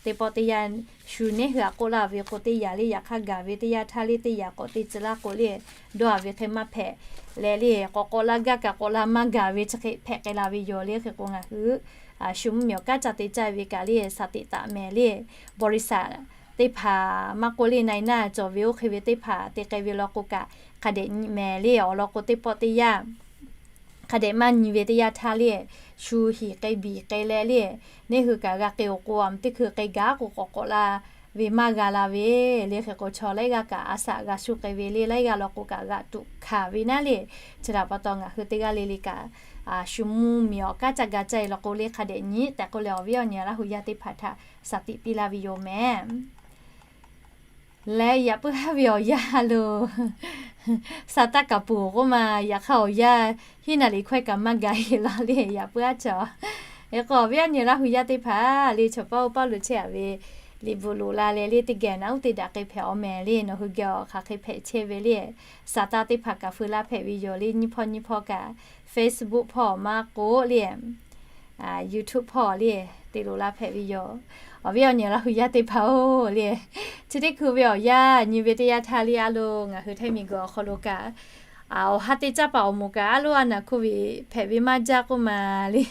Teˇ pawˆ teˇ yanˇ shu neˉ hui aꞈ k'oˆ laˇ ve k'o, teˇ yanˇ le yaꞈ hk'aˇ gaˬ ve teˇ yanˇ htaˇ le, teˇ yanˇ k'awꞈ te tcuh laˇ k'o le, dawˇ-a ve hk'e maˇ hpehꞈ leh le, k'awꞈ k'awꞈ la gaˇ kaꞈ k'awꞈ la maˇ gaˬ ve chi hk'e hpehꞈ k'ai la ve yoˬ le. Hk'e k'o, ngaˬ hui shu mvuhˇmiˬ awˬ kanˉ ca te caˇ ve kaꞈ le, shaˍ tiꞈ taˍ mehˍ le. บริษัท teˇ hpaˍ maˇ k'oˆ le, นายหน้า cawˬ ve oˇ hk'e ve teˇ hpaˍ te k'ai ve law k'o kaꞈ hk'a dehꞈ nyi mehˍ le. Awˬ lawn k'o, teˇ pawˆ teˇ yanˇ hk'a dehꞈ maˇ nyi ve teˇ yanˇ htaˇ le, shu hiˍ k'ai biˬ k'ai leh le, neˉ hui kaꞈ g'a k'ai-oˬ k'o, aˬ miˍ teˇ hkui k'ai gaˇ k'o k'awꞈ k'awꞈ la ve maˇ g'a la ve le. Hk'e k'o, chaw laiˉ g'aˇ kaꞈ a shaꞈ g'a shu k'ai ve le, laiˉ g'aˇ law k'o kaꞈ g'aꞈ tuꞈ hkanˍ ve naˉ le. Chi htaꞈ pa taw ngaˬ hui teˇ g'aˇ le le kaꞈ shu mvuhˇmiˬ awˬ kanˉ ca ga caˇ-e law k'o le, hk'a dehꞈ nyi tehꞈ k'oˆ leh, awˬ viˉ awˬ nyi Laˇ hu yaˇ teˇ hpaˍ htaꞈ shaˍ tiꞈ piˇ laˇ ve yoˬ mehˍ. Leh yaꞈ puiˉ haˉ ve awˬ yanˇ lo, sha taˇ kaˍ peuˬ k'oˆ ma, yaꞈ hk'aˇ awˬ yanˇ hiˉ naˍ liꞈ hkawehˇ kaꞈ maˇ gaˬ-e law le, yaꞈ puiˉ haˉ chaw. Hk'e k'o, awˬ viˉ awˬ nyi Laˇ hu yaˇ teˇ hpaˍ le, chaw paˇ oˇ paˇ lo chehˇ-a ve liꞈ bvuhꞈ loꞈ la leh le, teˇ geh naˉ uˉ te daꞈ k'ai hpehꞈ-aw mehˍ le. Nawˬ hui geh awˬ hk'aˬ hk'e hpehꞈ chehˇ ve le, sha taˇ teˇ hpaˍ kaꞈ feu laˇ hpehꞈ ve yoˬ le. Nyiˇ hpawˇ nyiˇ hpawˇ kaꞈ Facebook hpawˇ maˇ k'oˆ le, YouTube hpawˇ le, te loꞈ la hpehꞈ ve yoˬ. Awˬ viˉ awˬ nyi Laˇ hu yaˇ teˇ hpaˍ-oˬ le, chi teˇ hkui ve awˬ yanˇ nyi ve teˇ yanˇ htaˇ le, a lo ngaˬ hui Htaiˇ miˬguiˬ awˬ hk'aw lo kaꞈ awˬ ha teˇ caˉ paˍ awˬ moˍ kaꞈ a loˉ a naˬ hk'oˆ ve hpehꞈ ve maˇ jaˇ k'oˆ ma le,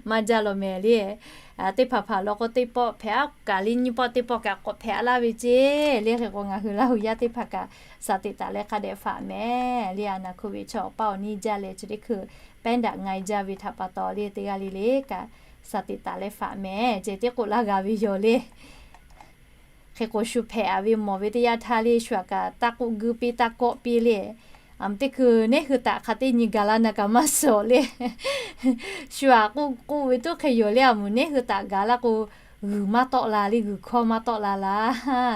maˇ jaˇ law mehˍ le. Teˇ hpaˍ hpaˍ law k'o, teˇ pawˆ hpehꞈ-a kaꞈ le, nyiˇ pawˆ teˇ pawˆ kaꞈ k'awꞈ hpehꞈ-a laˇ ve ceˇ le. Hk'e k'o, ngaˬ hui Laˇ hu yaˇ teˇ hpaˍ kaꞈ shaˍ tiꞈ taˍ leh hk'a dehꞈ faꞈ mehˍ le. A naˬ hk'oˆ ve chaw awˬ paˇ awˬ niˇ jaˇ leh, chi teˇ hkui pehˉ daꞈ nga-e jaˇ ve htaꞈ pa taw le, teˇ g'aˇ le le kaꞈ shaˍ tiꞈ taˍ leh faꞈ mehˍ ceˇ, teˇ k'oˆ laˇ g'a ve yoˬ le. Hk'e k'o, shu hpehꞈ-a ve mawˬ ve teˇ yanˇ htaˇ le, shu aꞈ kaꞈ taˇ k'oˆ guiˇ piˇ taˇ kawˆ piˇ le. Aˬ miˍ teˇ hkui neˉ hui htaꞈ hk'a teˇ nyi gaˬ la na kaꞈ maˇ suhˍ le. Shu aꞈ k'oˆ k'oˆ ve tuˉ hk'e yoˬ le. Aˬ miˍ neˉ hui htaꞈ gaˬ la k'o, g'uiˬ maˇ tawˆ la le, g'uiˬ hkawˇ maˇ tawˆ la la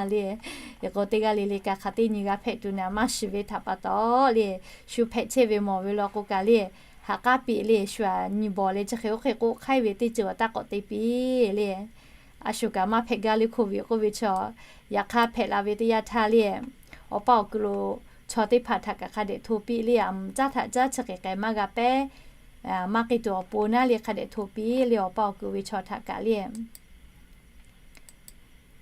le. Hk'e k'o, teˇ g'aˇ le le kaꞈ hk'a teˇ nyi g'a hpehꞈ tuˬ naꞈ maˇ shiˍ ve htaꞈ pa taw le, shu hpehꞈ chehˇ ve mawˬ ve law k'o kaꞈ le, ha k'aˉ piꞈ le, shu aꞈ nyi bawˬ leh chi hk'e oˇ hk'e k'oˆ hk'aiˉ ve teˇ ceuˬ awˬ taˇ k'awꞈ te piˇ le. A shu kaꞈ maˇ hpehꞈ gaˇ le, โควิด k'oˆ ve chaw. Yaꞈ hk'aˇ hpehꞈ la ve teˇ yanˇ htaˇ le, awˬ paˇ awˬ kuiˬ lo chaw teˇ hpaˍ htaꞈ kaꞈ hk'a dehꞈ hto piˇ le. Aˬ miˍ caˉ htaꞈ caˉ chi hk'e k'ai maˇ g'a pehˉ, maˇ k'ai tuˬ awˬ pon naˉ le, hk'a dehꞈ hto piˇ le. Awˬ paˇ awˬ kuiˬ ve chaw htaꞈ kaꞈ le,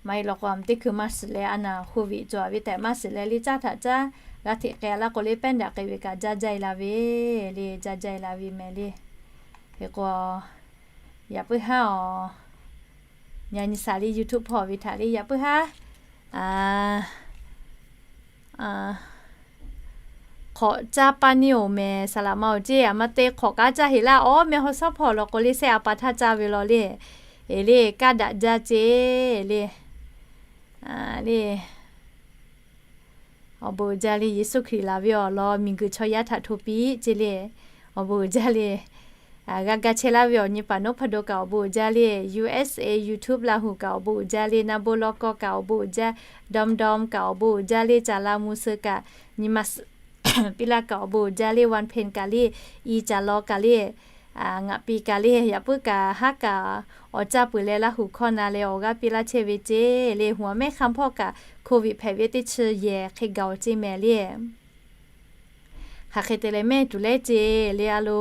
Maˇ heˆ law k'o, teˇ hkui maˇ shiˍ leh a naˍ โควิด cawˬ ve tehꞈ maˇ shiˍ leh le, caˇ htaꞈ caˇ g'a hteꞈ k'ai laˇ k'o le, pehˉ daꞈ k'ai ve kaꞈ jaˇ jaˇ-e la ve le, jaˇ jaˇ-e la ve mehˍ le. Hk'e k'o, yaꞈ puiˉ haˉ awˬ, nyi a nyi shaˍ le YouTube hpawˇ ve htaꞈ le yaꞈ puiˉ haˉ hk'awꞈ caˇ paˇ neˇ-oˬ mehˍ, saˍ laꞈ ma-oˬ ceˇ, a ma te hk'awꞈ k'aˉ caˇ heꞈ laˇ, awˉ meh haw shawˉ hpawˇ law k'o le, shehˆ a pa htaˇ caˇ ve law le. Eˬ le, kaˇ daꞈ jaˇ ceˇ le. Le, awˬ bon uiˍ jaˇ le, Yeˍsuˆ Hkriꞈ laˬ ve awˬ lawn miˬguiˬ chaw yaˇ htaꞈ hto piˇ ceˇ le. Awˬ bon uiˍ jaˇ le. G'a ga chehˇ laˇ ve awˬ nyi paˍ Noˉ Hpaˇ Do kaꞈ awˬ bon uiˍ jaˇ le, U S A YouTube Laˇ huˍ kaꞈ awˬ bon uiˍ jaˇ le, Naˇ Bon Lawˇ Kawˇ kaꞈ awˬ bon uiˍ jaˇ, Dawˇ Dawˇ kaꞈ awˬ bon uiˍ jaˇ le, Caˍ Laˇ Mvuh Suh kaꞈ, nyi ma suhˍ piˇ laˇ kaꞈ awˬ bon uiˍ jaˇ le, Wanˇ Hpenˍ kaꞈ le, I Caˍ Law kaꞈ le, ngaˬ pi kaꞈ le, yaꞈ puiˉ kaꞈ haˉ kaꞈ awˬ caˇ peuˬ leh Laˇ huˍ hkawˇ na leh awˬ g'aˇ piˇ laˇ chehˇ ve ceˇ le. Huˍ awˬ mehˆ hk'a hpawˇ kaꞈ โควิด hpehꞈ ve teˇ chi yehˬ hk'e gaˬ-oˬ ceˇ mehˍ le. Hk'aˬ hk'e te leh mehˇ tuˬ leh ceˇ le, a lo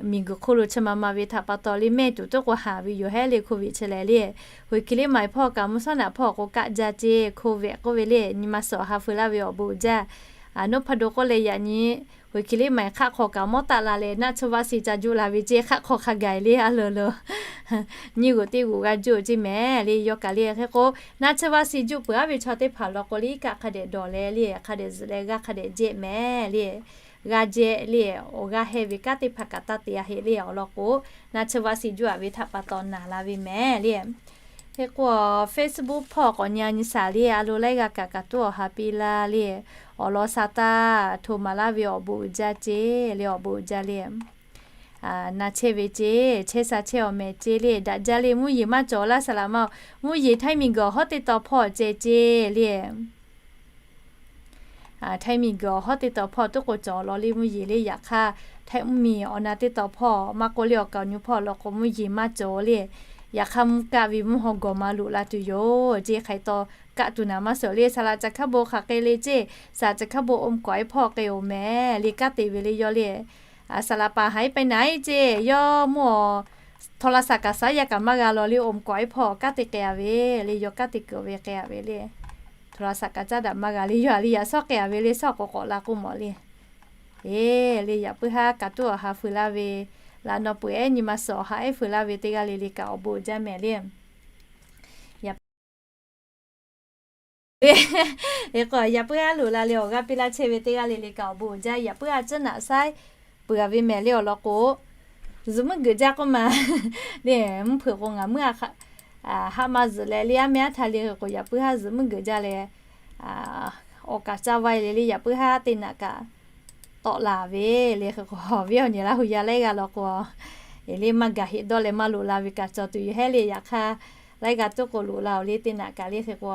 miˬguiˬ hk'oˆ lo chi ma ma ve htaꞈ pa taw le mehˇ tuˬ tuˉ k'o haˍ ve yoˬ hehˉ le โควิด chi lehˬ le. Hoiˍ kiˬ liˇ maiˍ hpawˇ kaꞈ mvuhˇ shawˉ naꞈ hpawˇ k'o kaˆ jaˇ ceˇ, โควิด k'oˆ ve le, nyi ma suhˍ awˬ ha feu laˇ ve awˬ bon uiˍ jaˇ. Noˉ Hpaˇ Do k'oˆ leh yaꞈ nyi hoiˍ kiˬ liˇ maiˍ hk'aˆ hk'aw kaꞈ mawˇ taˆ la leh naˆ tsuhˇ vaˆ si ca juˆ la ve ceˇ, hk'aˆ hk'aw hk'a gaˬ-e le a lo lo nyi g'oˬ teˇ g'oˬ g'a juˆ ceˇ mehˍ le. Yawˇ kaꞈ le hk'e k'o, naˆ tsuhˇ vaˆ si juˆ peuˬ-aˉ ve chaw teˇ hpaˍ law k'o le, iˉ kaˆ hk'a dehꞈ dawˬ leh le, hk'a dehꞈ zuhꞈ leh g'aˇ hk'a dehꞈ jehˆ mehˍ le. G'aˇ jehˆ le, awˬ g'aˇ heh ve kanˉ teˇ hpaˍ kaꞈ taˇ te-a heˆ le. Awˬ lawn k'o, naˆ tsuhˇ vaˆ si juˆ-a ve htaꞈ pa taw naˍ la ve mehˍ le. Hk'e k'o, Facebook hpawˇ k'awꞈ nyi a nyi shaˍ le, a lo laiˉ g'aˇ kaꞈ kaꞈ tuˉ awˬ ha piˇ laˇ le. Awˬ lawn sha taˇ hto maˍ laˇ ve awˬ bon uiˍ jaˇ ceˇ le, awˬ bon uiˍ jaˇ le. Na chehˇ ve ceˇ, chehˇ sha chehˇ awˬ mehˍ ceˇ le, daꞈ jaˇ le. Mvuhˇ yeˬ maˇ cawˬ laˇ saˍ laꞈ ma-oˬ, mvuhˇ yeˬ htaiˇ miˬguiˬ awˬ hawˉ teˇ taw hpawˇ ceh ceˇ le. Htaiˇ miˬguiˬ awˬ hawˉ teˇ taw hpawˇ tuˉ k'o cawˬ law le mvuhˇ yeˬ le. Yaꞈ hk'aˇ, htaiˇ mvuhˇ miˬ awˬ na teˇ taw hpawˇ maˇ k'oˆ le, awˬ kaˍ awˬ nu hpawˇ law k'o mvuhˇ yeˬ maˇ cawˬ le. Yaꞈ hk'aˇ mvuhˇ kaˆ ve mvuhˇ haw gawˬ ma loꞈ la tuˬ yoˬ ceˇ. Hk'aˬ hk'e taw kaˆ tuˬ naˍ maˇ suhˍ le. Saˍ laꞈ caˬ hkaˉ bon hk'aˬ hk'e le ceˇ, saˍ laꞈ caˬ hkaˉ bon โอมก๋อย hpawˇ k'ai-oˬ mehˍ le, kanˉ te ve le yawˇ le. Saˍ laꞈ paˍ หายไปไหน ceˇ, yawˇ mvuhˇ awˬ โทรศัพท์ kaꞈ saˉ yaˇ kaꞈ maˇ g'a law le, โอมก๋อย hpawˇ kanˉ te k'ai-a ve le, yawˇ kanˉ te kuiˬ ve k'ai-a ve le. โทรศัพท์ kaꞈ caˉ daꞈ maˇ g'a le, yawˇ a le yaꞈ shawˉ k'ai-a ve le, shawˉ k'awꞈ k'awꞈ la k'oˆ mawˬ le. Eˬ le, yaꞈ puiˉ haˉ kaꞈ tuˉ awˬ ha feu laˇ ve, laꞈ naw peuˬ ehˉ nyi ma suhˍ awˬ ha ehˉ feu laˇ ve teˇ g'aˇ le le kaꞈ awˬ bon uiˍ jaˇ mehˍ le. Yaꞈ puiˉ haˉ loꞈ la leh awˬ g'aˇ piˇ laˇ chehˇ ve teˇ g'aˇ le le kaꞈ awˬ bon uiˍ jaˇ. Yaꞈ puiˉ haˉ tcuhˉ naꞈ saiˉ peuˬ-a ve mehˍ le. Awˬ lawn k'o, zuhꞈ muiˉ geuꞈ jaˇ k'oˆ ma le, mvuhˇ hpeuꞈ k'o ngaˬ muiˉ haˆ maˇ zuhꞈ leh le, aˉ meh aˉ htaˇ le hk'e k'o, yaꞈ puiˉ haˉ zuhꞈ muiˉ geuꞈ jaˇ leh, awˬ kaꞈ caˇ vaˇ le le, yaꞈ puiˉ haˉ teˇ naꞈ kaꞈ tawˆ la ve le. Hk'e k'o, awˬ viˉ awˬ nyi Laˇ huˍ yaˇ laiˉ g'aˇ law k'o, eˬ le maˇ gaˬ heˆ dawˇ leh maˇ loꞈ la ve kaꞈ cawˬ tuˬ yoˬ hehˉ le. Yaꞈ hk'aˇ, laiˉ g'aˇ tuˉ k'o loꞈ la-oˬ le teˇ naꞈ kaꞈ le. Hk'e k'o,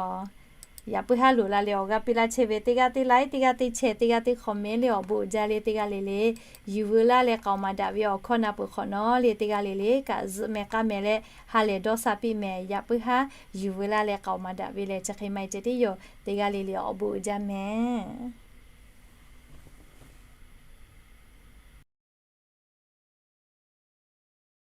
yaꞈ puiˉ haˉ loꞈ la leh awˬ g'aˇ piˇ laˇ chehˇ ve teˇ g'aˇ teˇ like, teˇ g'aˇ teˇ share, teˇ g'aˇ teˇ comment le awˬ bon uiˍ jaˇ le teˇ g'aˇ le le. Yuˬ veu laˇ leh k'aoˍ maˍ daꞈ ve awˬ hkawˇ na peuˬ hk'awꞈ nawˉ le teˇ g'aˇ le le kaꞈ zuhꞈ meh k'aˇ meh leh ha lehˬ dawˇ sha piˇ mehˍ. Yaꞈ puiˉ haˉ yuˬ veu laˇ leh k'aoˍ maˍ daꞈ ve lehˬ chi hk'e maˇ heˆ ceh tiˉ yoˬ. Teˇ g'aˇ le le awˬ bon uiˍ jaˇ mehˍ.